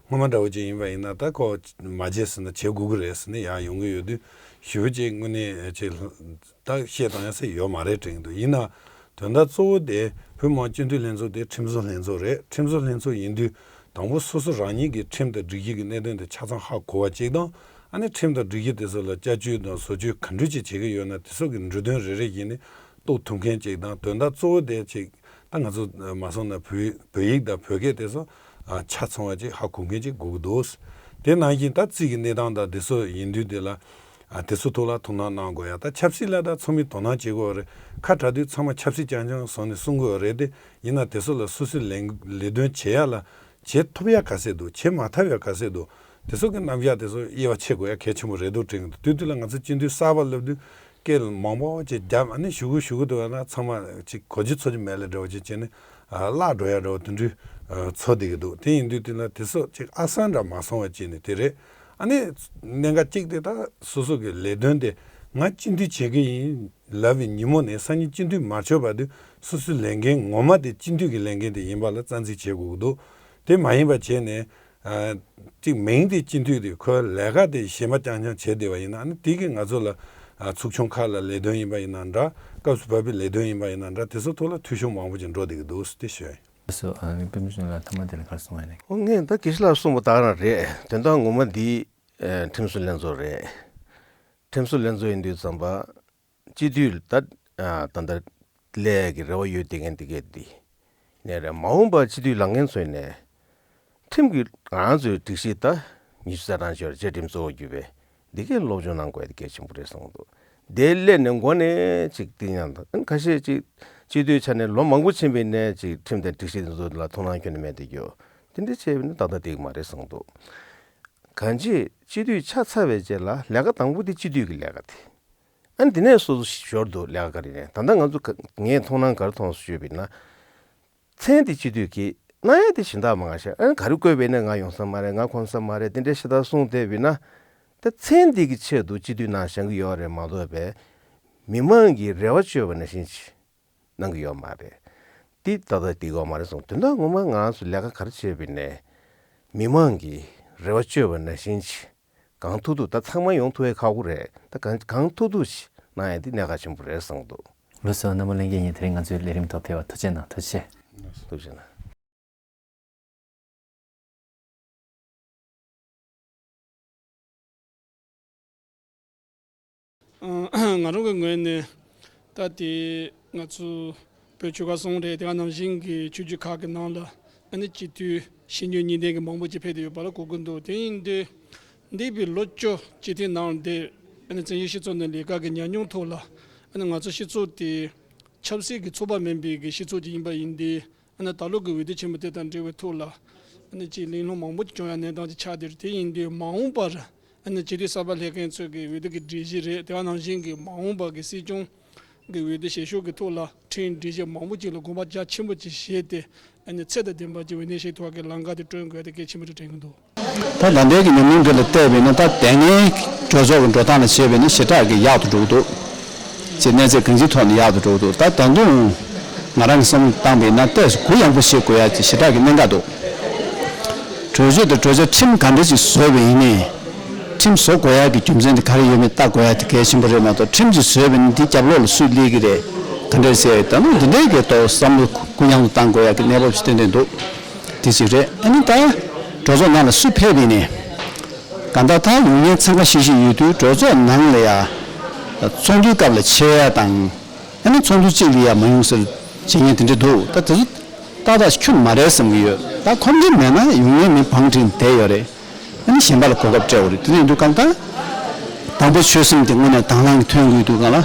སྔོན་མ་འདྲ་བོ་ཅིག་ཡིན་པ་ཡིན་ན་ད་ཁོ་མ་བྱེད་ཟེར་ན་བྱེད་དགོས་ཀྱི་རེད་ཟེར་ནས་ཡར་ཡོང་གི་ཡོད་དུས། ཞུ་ཅིག་དངོས་གནས་ཅིག་ད་བཤད་སྟངས་ཡག་ས་ཡོད་མ་རེད་དྲན་གྱི་འདུག་ཡིན་ན་དོན་དག་གཙོ་བོ་དེ་བོད་མི་མང་སྤྱི་འཐུས་ལྷན་ཚོགས་དེ་ཁྲིམས་བཟོ་ལྷན་ཚོགས་རེད། ཁྲིམས་བཟོ་ལྷན་ཚོགས་ཡིན་དུས་དང་པོ་སོ་སོ་རང་ཉིད་ཀྱི་ཁྲིམས་དང་སྒྲིག་གཞི་གི་གནད་དོན་དེ་ཆ་ཚང་ཧ་གོ་བ་གཅིག་དང་། ཨ་ནི་ཁྲིམས་དང་སྒྲིག་གཞི་དེ་ཚོ་ལ་བསྐྱར་བཅོས་དང་བཟོ་བཅོས་ག་འདྲ་ཅིག་བྱེད་ཀྱི་ཡོད་ན་དེ་ཚོ་གི་འབྲུ་དོན་རེ་རེ་བཞིན་ནས་རྟོགས་ཐུབ་མཁན་གཅིག་དང་། དོན་དག་གཙོ་བོ་དེ་གཅིག་ད་ང་ཚོ་མ་སོང་ན་བོད་བོད་ཡིག་དང་བོད་སྐད་དེ་ཚོ་ཨ་ཆ་ཚང་བ་ཅིག་ཧ་གོ་མཁན་ཅིག་དགོས་ཀྱི་འདུག་དེ་ནང་བཞིན་ད་རྩིས་ཀྱི་གནས་སྟངས་དང་དེ་ཚོ་ཡིན་དུས་དེ་ལ་ཨ་དེ་ཚོ་ཐོག་ལ་ཐུགས་སྣང་གནང་དགོས་ཡ། ད་ཆབ་སྲིད་ལ་ད་ཚང་མས་དོ་སྣང་བྱེད་དགོས་རེད། ཁ་གྲག་དུས་ཚང་མ་ཆབ་སྲིད་རྐྱང་རྐྱང་བཟོ་ནས་གསུང་དགོས་རེད་དེ། ཡིན་ན་དེ་ཚོ་ལ་སོ་སོའི་ལས་ལས་དོན་བྱེད་ཡ་ལ་བྱེད་ཐུབ་ཡ་ག་ཚད་འདུག་བྱེད་མ་ཐུབ་ཡ་ག་ཚད་འདུག་དེ་ཚོ་གི་རྣམ་གཞག་དེ་ཚོ་དབྱེ་བ་ཕྱེ་དགོས་ཡ་གལ་ཆེན་པོ་རེད་འདུག་དྲན་གྱི་འདུག་དུས་དུས་ལ་ང་ཚོ་སྤྱི་འཐུས་གསར་པ་སླེབས་དུས་སྐད་མང་པོ་ཅིག་བརྒྱབ། ཨ་ནི་ཞུ་གི་འདུག་ཡ་ན་ཚང་མ་ཅིག་གོ་རྒྱུ་ཚོར་རྒྱུ་མེད་ལ་འདྲ་བ་ཅིག་བྱས་ནས་ཨ་བརླག་འགྲོ་ཡ་འདྲ་བ་དེ་འདྲའི་ཨ་ཚོར་བསྡད་ཀྱི་འདུག་དེ་ཡིན་དུས་དུས་ལ་དེ་ཚོ་ཅིག་ཨ་སང་འདྲ་མ་སོང་བ་བྱས་ནས་དེ་རེད། ཨ་ནི་གནད་འགག་གཅིག་དེ་ད་སོ་སོ་གི་ལས་དོན་དེ་ང་སྤྱི་འཐུས་བྱེད་ཀྱི་ཡིན་ལབ་པའི་ཉིན་མོ་ནས་སང་ཉིན་སྤྱི་འཐུས་མ་ཆགས་བར་དུ་སོ་སོའི་ལས་འགན་ངོ་མ་དེ་སྤྱི་འཐུས་ཀྱི་ལས་འགན་དེ་ཡིན་པ་ལ་རྩ་འཛིན་བྱེད་དགོས་ཀྱི་འདུག་དེ་མ་ཡིན་པ་བྱས་ནས། ཨ་གཅིག་མིང་དེ་སྤྱི་འཐུས་དེ་ཁོའི་ལས་ཀ་དེ་གཞན་པ་རྐྱང་རྐྱང་བྱས་བསྡད་པ་ཡིན་ན། ཨ་ནི་དེ་གིས་ང་ཚོ་ལ་ཨ་ཚོགས་ཆུང་ཁག་ལ་ལས་དོན་ཡིན་པ་ཡིན་ན་འདྲ། སྐབས་སུ་བབས་པའི་ལས་དོན་ཡིན་པ་ཡིན་ན་འདྲ། དེ་ཚོ་ཐོག་ལ་འཐུས་ཤོར་མང་པོ་ཅིག་འགྲོ་བསྡད་ཀྱི་འདུག་ཟེར་དེ་ཞུ་ཡ་ཡིན། ལགས་སོ། ཨ་ནི་པད་མ་ཆོས་ལགས་ཐ་མ་དེ་ལ་ག་རེ་གསུང་བ་ཡིན་ནའི། ཨོ་ངས་ད་དགེ་བཤེས་ལགས་གསུངས་པ་ད་ག་རང་རེད། དོན་དག་ངོ་མ་འདི་ཨ་ཁྲིམས་བཟོ་ལྷན་ཚོགས་རེད། ཁྲིམས་བཟོ་ལྷན་ཚོགས་ཡིན་དུས་ཙམ་པ། སྤྱི་འཐུས་ད་ད་ལྟ་སླེབས་ཀྱི་རེ་བ་ཡོད་བསྡད་མཁན་དེ་གས་འདི་ནས་རེད། མ་འོངས་པར་སྤྱི་འཐུས་ལངས་མཁན་ཚོ་ནས་ཁྲིམས་ཀྱི་ང་རང་ཚོའི་སྒྲིག་གཞི་ད་ཉི་ཤུ་རྩ་གྲངས་ཅིག་ཡོད་རེད། བཅའ་ཁྲིམས་གཙོ་བོར་གྱུར་པའི་འདི་གས་སློབ་སྦྱོང་གནང་དགོས་དེ་གལ་ཆེན་པོ་རེད་བསམ་གྱི་འདུག་དེ་སླེབས་ནས་འགོ་ནས་ཅིག་བསྟི་གནས་དང་ཁ་ཤས་ཅིག་སྤྱི་འཐུས་ཆགས་ནས་ལོ་མང་པོ་ཕྱིན་པའི་ནས་ཅིག་ཁྲིམས་དང་སྒྲིག་གཞི་དེ་ཚོ་ལ་ཐུགས་སྣང་ཁྱོན་ནས་མེད་དེ་གྱོ། དེ་འདྲ་བྱས་པ་ཡིན་ན་ཏག་ཏག་འགྲིག་གི་མ་རེད་བསམ་གྱི་འདུག་གང་ཅི་སྤྱི་འཐུས་ཆགས་ཚར་བའི་རྗེས་ལ་ལས་ཀ་དང་པོ་དེ་སྤྱི་འཐུས་ཀྱི་ལས་ཀ་དེ། ཨ་ནི་དེ་ནས་སོ་སོ་ཞོར་དུ་ལས་ཀ་ག་རེ་ཡིན། ད་ལྟ་ང་ཚོ་ག་ངས་མཐོང་སྣང་ག་རེ་མཐོང་སོང་ཞུས་པ་ཡིན་ན། མཚན་དེ་སྤྱི་འཐུས་ཀྱིས་གནང་ཡ་དེ་གཞན་དག་མང་ང་ཤེས། ཨ་ནི་ག་རེ་བཀོད་པ་ཡིན་ན་ང་ཡོང་ས་མ་རེད། ང་གོམས་ས་མ་རེད། དེ་འདྲའི་ཤ་སྟག་གསུངས་བསྡད་པ་ཡིན་ན། ད་མཚན་འདི་གི་ཆེད་དུ་སྤྱི་འཐུས་ནང་བཞེངས་ཀྱི་ཡོད་རེད་མ་གཏོགས་པའི་མི་མང་གི་རེ་བ་བཅོལ་བ་ནང་བཞིན་ཅིག་གནང་གི་ཡོད་མ་རེད། འདི་ད་ལྟ་འགྲིག་གི་ཡོད་མ་རེད་བསམ། དོན་དག་ངོ་མ་ང་ཚོ་ལས་ཀ་ག་རེ་བྱས་པ་ཡིན་ནའི་མི་མང་གི་རེ་བ་བཅོལ་བ་ནང་བཞིན་ཅིག་གང་ཐུབ་ཐུབ། ད་ཚང་མ་ཡོང་ཐུབ་ཡ་ཁག་པོ་རེད། ད་གང་གང་ཐུབ་ཐུབ་ཞིག་གནང་ཡ་འདི་གནད་འགག་ཆེན་པོ་རེད་བསམ་གྱི་འདུག་ལགས་སོ། རྣམ་པ་ལྷན་རྒྱས་ཉིད་དེ་རིང་ང་ཚོའི་ལས་རིམ་ཐོག་ཕེབས་པར་ཐུགས་རྗེ་གནང་། ཐུགས་རྗེ་ཆེ། ཐུགས་རྗེ་གནང་། ང་རང་གི་ངོས་ནས་ད་དེ་ང་ཚོ་བོད་ཆོལ་ཁ་གསུམ་རེད། དེ་ག་ནང་བཞིན་གྱི་ཆོས་བརྒྱུད་ཁག་གི་ནང་ལ་ཨ་ནི་སྤྱི་འཐུས་ཤེས་ཡོན་གཉིས་ལྡན་གྱི་མང་པོ་ཅིག་ཕེབས་བསྡད་ཡོད་པ་ལ་གོ་གི་འདུག་དེ་ཡིན་དུས་འདས་པའི་ལོ་བཅུ་སྤྱི་འཐུས་ནང་བསྡད་ཨ་ནི་བཙན་བྱོལ་སྤྱི་ཚོགས་ནང་ལས་ཀ་གི་ཉམས་མྱོང་ཐོག་ལ་ཨ་ནི་ང་ཚོ་སྤྱི་ཚོགས་དེ་ཆབ་སྲིད་ཀྱི་ཚོགས་པ་མིན་པའི་གི་སྤྱི་ཚོགས་ཅིག་ཡིན་པ་ཡིན་དུས། ནི་ད་ལོ་གི་འོས་བསྡུ་ཆེན་མོ་དེ་དང་འབྲེལ་བའི་ཐོག་ལ་ཨ་ནི་ཅིག་གླེང་སློང་མང་པོ་ཅིག་བྱུང་ཡ་གནས་སྟངས་ཅིག་ཆགས་བསྡད་རེད། དེ་ཡིན་དུས་མ་འོངས་པར་ཨ་ནི་སྤྱི་འཐུས་གསར་པ་སླེབས་མཁན་ཚོས་ཀྱི་འོས་བསྡུ་གི་སྒྲིག་གཞི་རེད། དེ་ག་ནང་བཞིན་གྱི་མ་འོངས་པ་གི་སྲིད་སྐྱོང་གི་འོས་བསྡུ་བྱེད་ཕྱོགས་ཀྱི་ཐོག་ལ་ཁྲིམས་སྒྲིག་གཞི་མང་པོ་ཅིག་ལ་དགོངས་པ་རྒྱ་ཆེན་པོ་ཅིག་བཞེས་ཏེ་ཨ་ནི་ཚད་དང་ལྡན་པ་ཅིག་འོས་འདེམས་བྱེད་ཐུབ་པ་གི་ལམ་ཁ་དེ་བསྐྲུན་དགོས་ཡ་དེ་གལ་ཆེན་པོ་རེད་དྲན་གྱི་འདུག་ད་ད་ལྟའི་གི་ཉམས་མྱོང་འདི་ལ་བལྟས་པས་ན་ད་དེ་སྔའི་གྲོས་ཚོགས་ཀྱི་འགྲོ་སྟངས་ལ་བྱས་པས་ན་ཞེ་དྲག་གི་ཡག་ཏུ་འགྲོ་གི་འདུག་ཅེས་གནས་ཚད་གང་ཅིའི་ཐོག་ནས་ཡག་ཏུ་འགྲོ་གི་འདུག་ད་ད་དུང་ང་རང་གི་བསམ་བློ་བཏང་པས་ན་ཏོག་ཙམ་གུ་ཡངས་པོ་བྱེད་དགོས་ཡ་ཅིག་ཞེ་དྲག་གི་གནད་འགག་འདུག་གྲོས་ཆོད་དང་གྲོས་ཆོད་ཁྲིམས་ག་འདྲ་ཅིག་བཟོས་པ་ཡིན་ནའི། ཁྲིམས་བཟོ་དགོས་ཡ་གི་རྒྱུ་མཚན་དེ་ག་རེ་ཡོད་མེད་བལྟ་དགོས་ཡ་དེ་གལ་ཆེན་པོ་རེད་མ་གཏོགས་ཁྲིམས་ཅིག་བཟོས་པ་ཡིན་ན་དེ་རྒྱབ་ལོགས་ལ་སུས་སླེབས་ཀྱི་རེད། ག་འདྲ་ཟེར་ཡ་ད་ནི་འདི་འདྲའི་གི་ཐོག་བསམ་བློ་གུ་ཡངས་དུ་བཏང་དགོས་ཡ་གི་གནས་བབ་ཅིག་ཏན་ཏན་འདུག་དེ་ཅིག་རེད། ཨ་ནི་ད་གྲོས་ཚོགས་ནང་ལ་སུ་ཕེབས་པ་ཡིན་ནའི། གང་ལྟར་ད་ཡོང་མཁན་འཚང་ཁ་ཤིག་ཤིག་ཡོད་དུས་གྲོས་ཚོགས་ནང་ལ་ཡ་ཚོགས་འདུའི་སྐབས་ལ་ཆད་ཡ་དང་། ཨ་ནི་ཚོགས་འདུ་གཅིག་ལ་ཡ་མ་ཡོང་ཟེར་བྱེད་མཁན་དེ་འདྲ་འདུག་ད་དེ་ཚོ་ཏག་ཏག་ཁྱོན་མ་རེད་བསམ་གྱི་ཡོད། ད་ཁོམ་གྱི་མེད་ན་ཡོང་མཁན་མི་བང་བསྒྲིགས་བསྡད་ཡོད་རེད། ཨ་ནི་གཞན་པ་ལ་གོ་སྐབས་སྤྲད་དགོས་རེད། དེ་འདྲ་ཡིན་དུས་གང་ལྟར་དང་པོ་ཆོད་སེམས་དེ་དངོས་གནས་དང་བླངས་ཀྱིས་ཐོན་དགོས་འདུག་ག་ལ།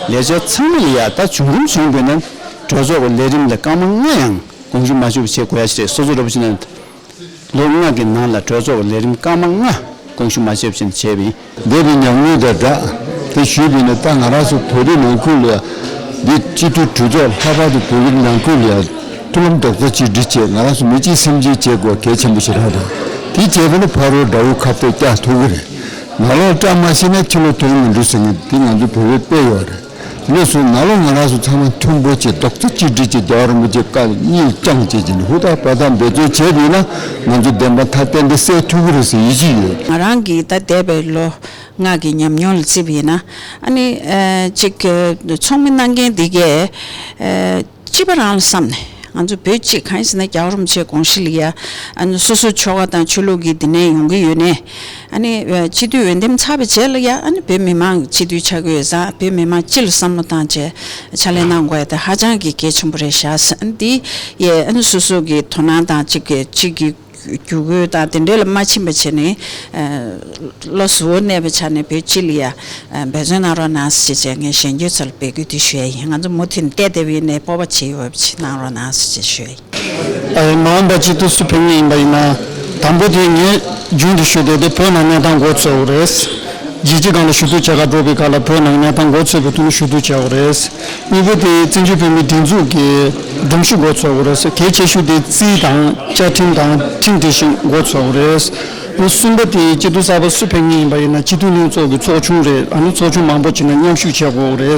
ལས་བྱེད་ཚང་མ་ལ་ཡ་ད་བྱུང་རིམ་བྱུང་དགོས་ན་གྲོས་ཚོགས་ཀྱི་ལས་རིམ་ལ་སྐར་མ་ལྔ་ཡང་དགོངས་ཞུ་མ་བྱས་པ་བྱེད་དགོས་ཡ་ཞིག་རེད། སོ་སོ་འདྲ་པོ་བྱས་ན། ལོ་ལྔ་གི་ནང་ལ་གྲོས་ཚོགས་ཀྱི་ལས་རིམ་སྐར་མ་ལྔ་དགོངས་ཞུ་མ་བྱས་པ་བྱས་ནས་བྱས་པ་ཡིན། འདས་པའི་ཉམས་མྱོང་དང་སྦྲགས་དེ་ཞུས་པ་ཡིན་ན་ད་ང་རང་ཚོ་བོད་རིགས་ནང་ཁུལ་ལ་འདི་སྤྱི་འཐུས་གྲོས་ཚོགས་ལྷག་པར་དུ་བོད་རིགས་ནང་ཁུལ་ལ་མཐུན་ལམ་རྡོག་རྩ་གཅིག་སྒྲིལ་བྱས་ང་རང་ཚོ་མི་གཅིག་སེམས་གཅིག་བྱེད་དགོས་གལ་ཆེན་པོ་ཞིག་རེད། དེ་བྱས་པ་ན་ཕ་རོལ་དགྲ་བོ་ཁ་གཏད་བཀྱག་ཐུབ་ཀྱི་རེད། ནང་ལོགས་བཀྲ་མ་ཤིས་ན་ཕྱི་ལོགས་དོན་མི་འགྲུབ་ཟེར་མཁན་དེ་ང་ཚོ་བོད་པའི་དཔེ་ཡོད་རེད། དེ་ནས་བཟུང་ནང་ལོགས་ང་རང་ཚོ་ཚང་མ་མཐུན་པོ་བྱས་རྡོག་རྩ་གཅིག་སྒྲིལ་གྱིས་རྒྱལ་བ་རིན་པོ་ཆེ་བཀའ་གཉིས་བསྐྱངས་བྱས་བྱས་ནས་ཧུར་ཐག་འབད་ཐག་འབད་བརྩོན་བྱས་པ་ཡིན་ན་ང་ཚོ་བདེན་པ་མཐའ་གཏན་གཏན་གསལ་ཐུབ་ཀྱི་རེད་ཟེར་ཡིད་ཆེས་ཡོད། ང་རང་གིས་ད་འདས་པའི་ལོ་ལྔ་གི་ཉམས་མྱོང་ལ་བརྩིས་པ་ཡིན་ན་ཨ་ནི་ཨ་གཅིག་ཚོགས་མི་གནང་མཁན་འདི་གས་ཨ་སྤྱི་པ་རང་ལ་བསམ་ནས་ང་ཚོ་བོད་གཅིག་གང་ཡིན་ཟེར་ན་རྒྱལ་བ་རིན་པོ་ཆེའི་དགོངས་གཞི་ལ་ཡ་ཨ་ནི་སོ་སོའི་ཆོལ་ཁ་དང་ཆོས་ལུགས་ཀྱི་འདི་ནས་ཡོང་གི་ཡོད་ནས། ཨ་ནི་སྤྱི་འཐུས་འོས་འདེམས་ཚར་བའི་རྗེས་ལ་ཡ་ཨ་ནི་བོད་མི་མང་སྤྱི་འཐུས་ཆགས་ཀྱི་ཡོད་ཙང་བོད་མི་མང་སྤྱི་ལ་བསམ་བློ་བཏང་བྱས་ཕྱག་ལས་གནང་དགོས་ཡ་དེ་ཧ་ཅང་གི་གལ་ཆེན་པོ་རེད་ཤག་ཨ་ནི་འདི་ཡས་ཨ་ནི་སོ་སོ་གི་དོ་སྣང་དང་གཅིག་གི་གཅིག་གི་བརྒྱུད་སྐུལ་དང་དེ་འདྲས་ལ་མ་ཕྱིན་པ་བྱས་ནས་བློ་གཟུ་བོར་གནས་པའི་ཆ་ནས་བོད་སྤྱི་ལ་ཡ་འབད་བརྩོན་གནང་རོགས་གནང་ཟེར་བྱས་ངས་གཞོན་སྐྱེས་ཚོ་ལ་འབོད་སྐུལ་དེ་ཞུ་ཡ་ཡིན། ང་ཚོ་མུ་མཐུད་ནས་བལྟས་བསྡད་པ་ཡིན་ནའི་སྤོབས་པ་བྱེད་འོས་པ་ཅིག་གནང་རོགས་གནང་ཟེར་བྱས་ཞུ་ཡ་ཡིན། ཨ་མ་འོངས་པ་སྤྱི་འཐུས་སུ་ཕེབས་ངེས་ཡིན་པ་ཡིན་ན། དང་པོ་དེ་ངས་རྒྱུན་དུ་ཞུ་བསྡད་དེ་བོད་ནང་གནས་སྟངས་མགོ་ཚོས་པ་རེད། རྒྱལ་སྤྱི་སྒང་ལ་ཞུ་གཏུག་བྱེད་གར་འགྲོ་བའི་སྐབས་ལ་བོད་ནང་གནས་སྟངས་མགོ་ཚོས་པའི་ཐོག་ནས་ཞུ་གཏུག་བྱས་པ་རེད། གཉིས་པ་དེ་བཙན་བྱོལ་བོད་མིའི་སྒྲིག་འཛུགས་ཀྱི་སྒྲོམ་གཞི་མགོ་ཚོས་པ་རེད། གལ་ཆེ་ཤོས་དེ་རྩིས་དང་བཅའ་ཁྲིམས་དང་ཁྲིམས་དེ་བཞིན་མགོ་ཚོས་པ་རེད། གསུམ་པ་དེ་སྤྱི་འཐུས་གསར་པ་སུ་ཕེབས་ངེས་ཡིན་པ་ཡིན་ན་སྤྱི་འཐུས་ལྷན་ཚོགས་ཀྱི་ཚོགས་ཆུང་རེད། ཨ་ནི་ཚོགས་ཆུང་མང་པོ་ཅིག་ནང་མཉམ་ཞུགས་བྱེད་དགོས་པ་རེད།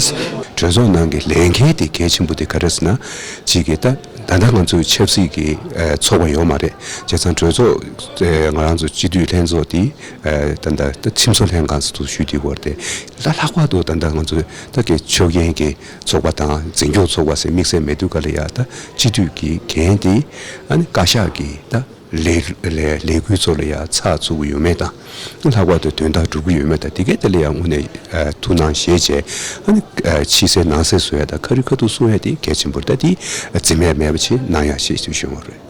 གྲོས་ཚོགས་ནང་གི་ལས་འགན་དེ་གལ་ཆེན་པོ་དེ་ག་རེ་ཟེར་ན། གཅིག་གིས་ད་ད་ལྟ་ང་ཚོའི་ཆབ་སྲིད་ཀྱི་ཨ་ཚོགས་པ་ཡོད་མ་རེད། བྱས་ཙང་གྲོས་ཚོགས་ཨ་ང་རང་ཚོ་སྤྱི་འཐུས་ལྷན་ཚོགས་དེ་ཨ་ད་ལྟ་ད་ཁྲིམས་བཟོ་ལྷན་ཁང་ཟེར་དུ་ཞུས་དེ་བར་དེ་ད་ལྷག་པར་དུ་ད་ལྟ་ང་ཚོའི་ད་གི་ཆོས་རྒྱལ་གྱི་ཚོགས་པ་དང་འཛིན་སྐྱོང་ཚོགས་པ་ཟེར་དམིགས་བསལ་མེད་དུས་ག་ལ་ཡ་ད་སྤྱི་འཐུས་ཀྱི་འགན་དེ་ཨ་ནི་བཀའ་ཤག་གི་ད་ལས་ལས་ལས་འགུལ་ཚོ་ལ་ཡ་ཚགས་ཚུད་ཀྱི་ཡོད་མེད་དང་། ལྷག་པར་དུ་དོན་དག་སྒྲུབ་ཀྱི་ཡོད་མེད་དང་དེ་གའི་ཐད་ལ་ཡང་དངོས་གནས་ཨ་ཐུགས་སྣང་བཞེས་བྱས་ཨ་ནི་ཨ་ཕྱི་གསལ་ནང་གསལ་བཟོ་ཡ་དང་ཁ་རི་ཁ་ཐུག་གསུང་ཡ་དེ་གལ་ཆེན་པོ་རེད། ད་དེ་འཛེམ་ཡ་མེད་པ་ཅིག་གནང་ཡ་ཞེས་ཞུ་ཞུ་བ་རེད།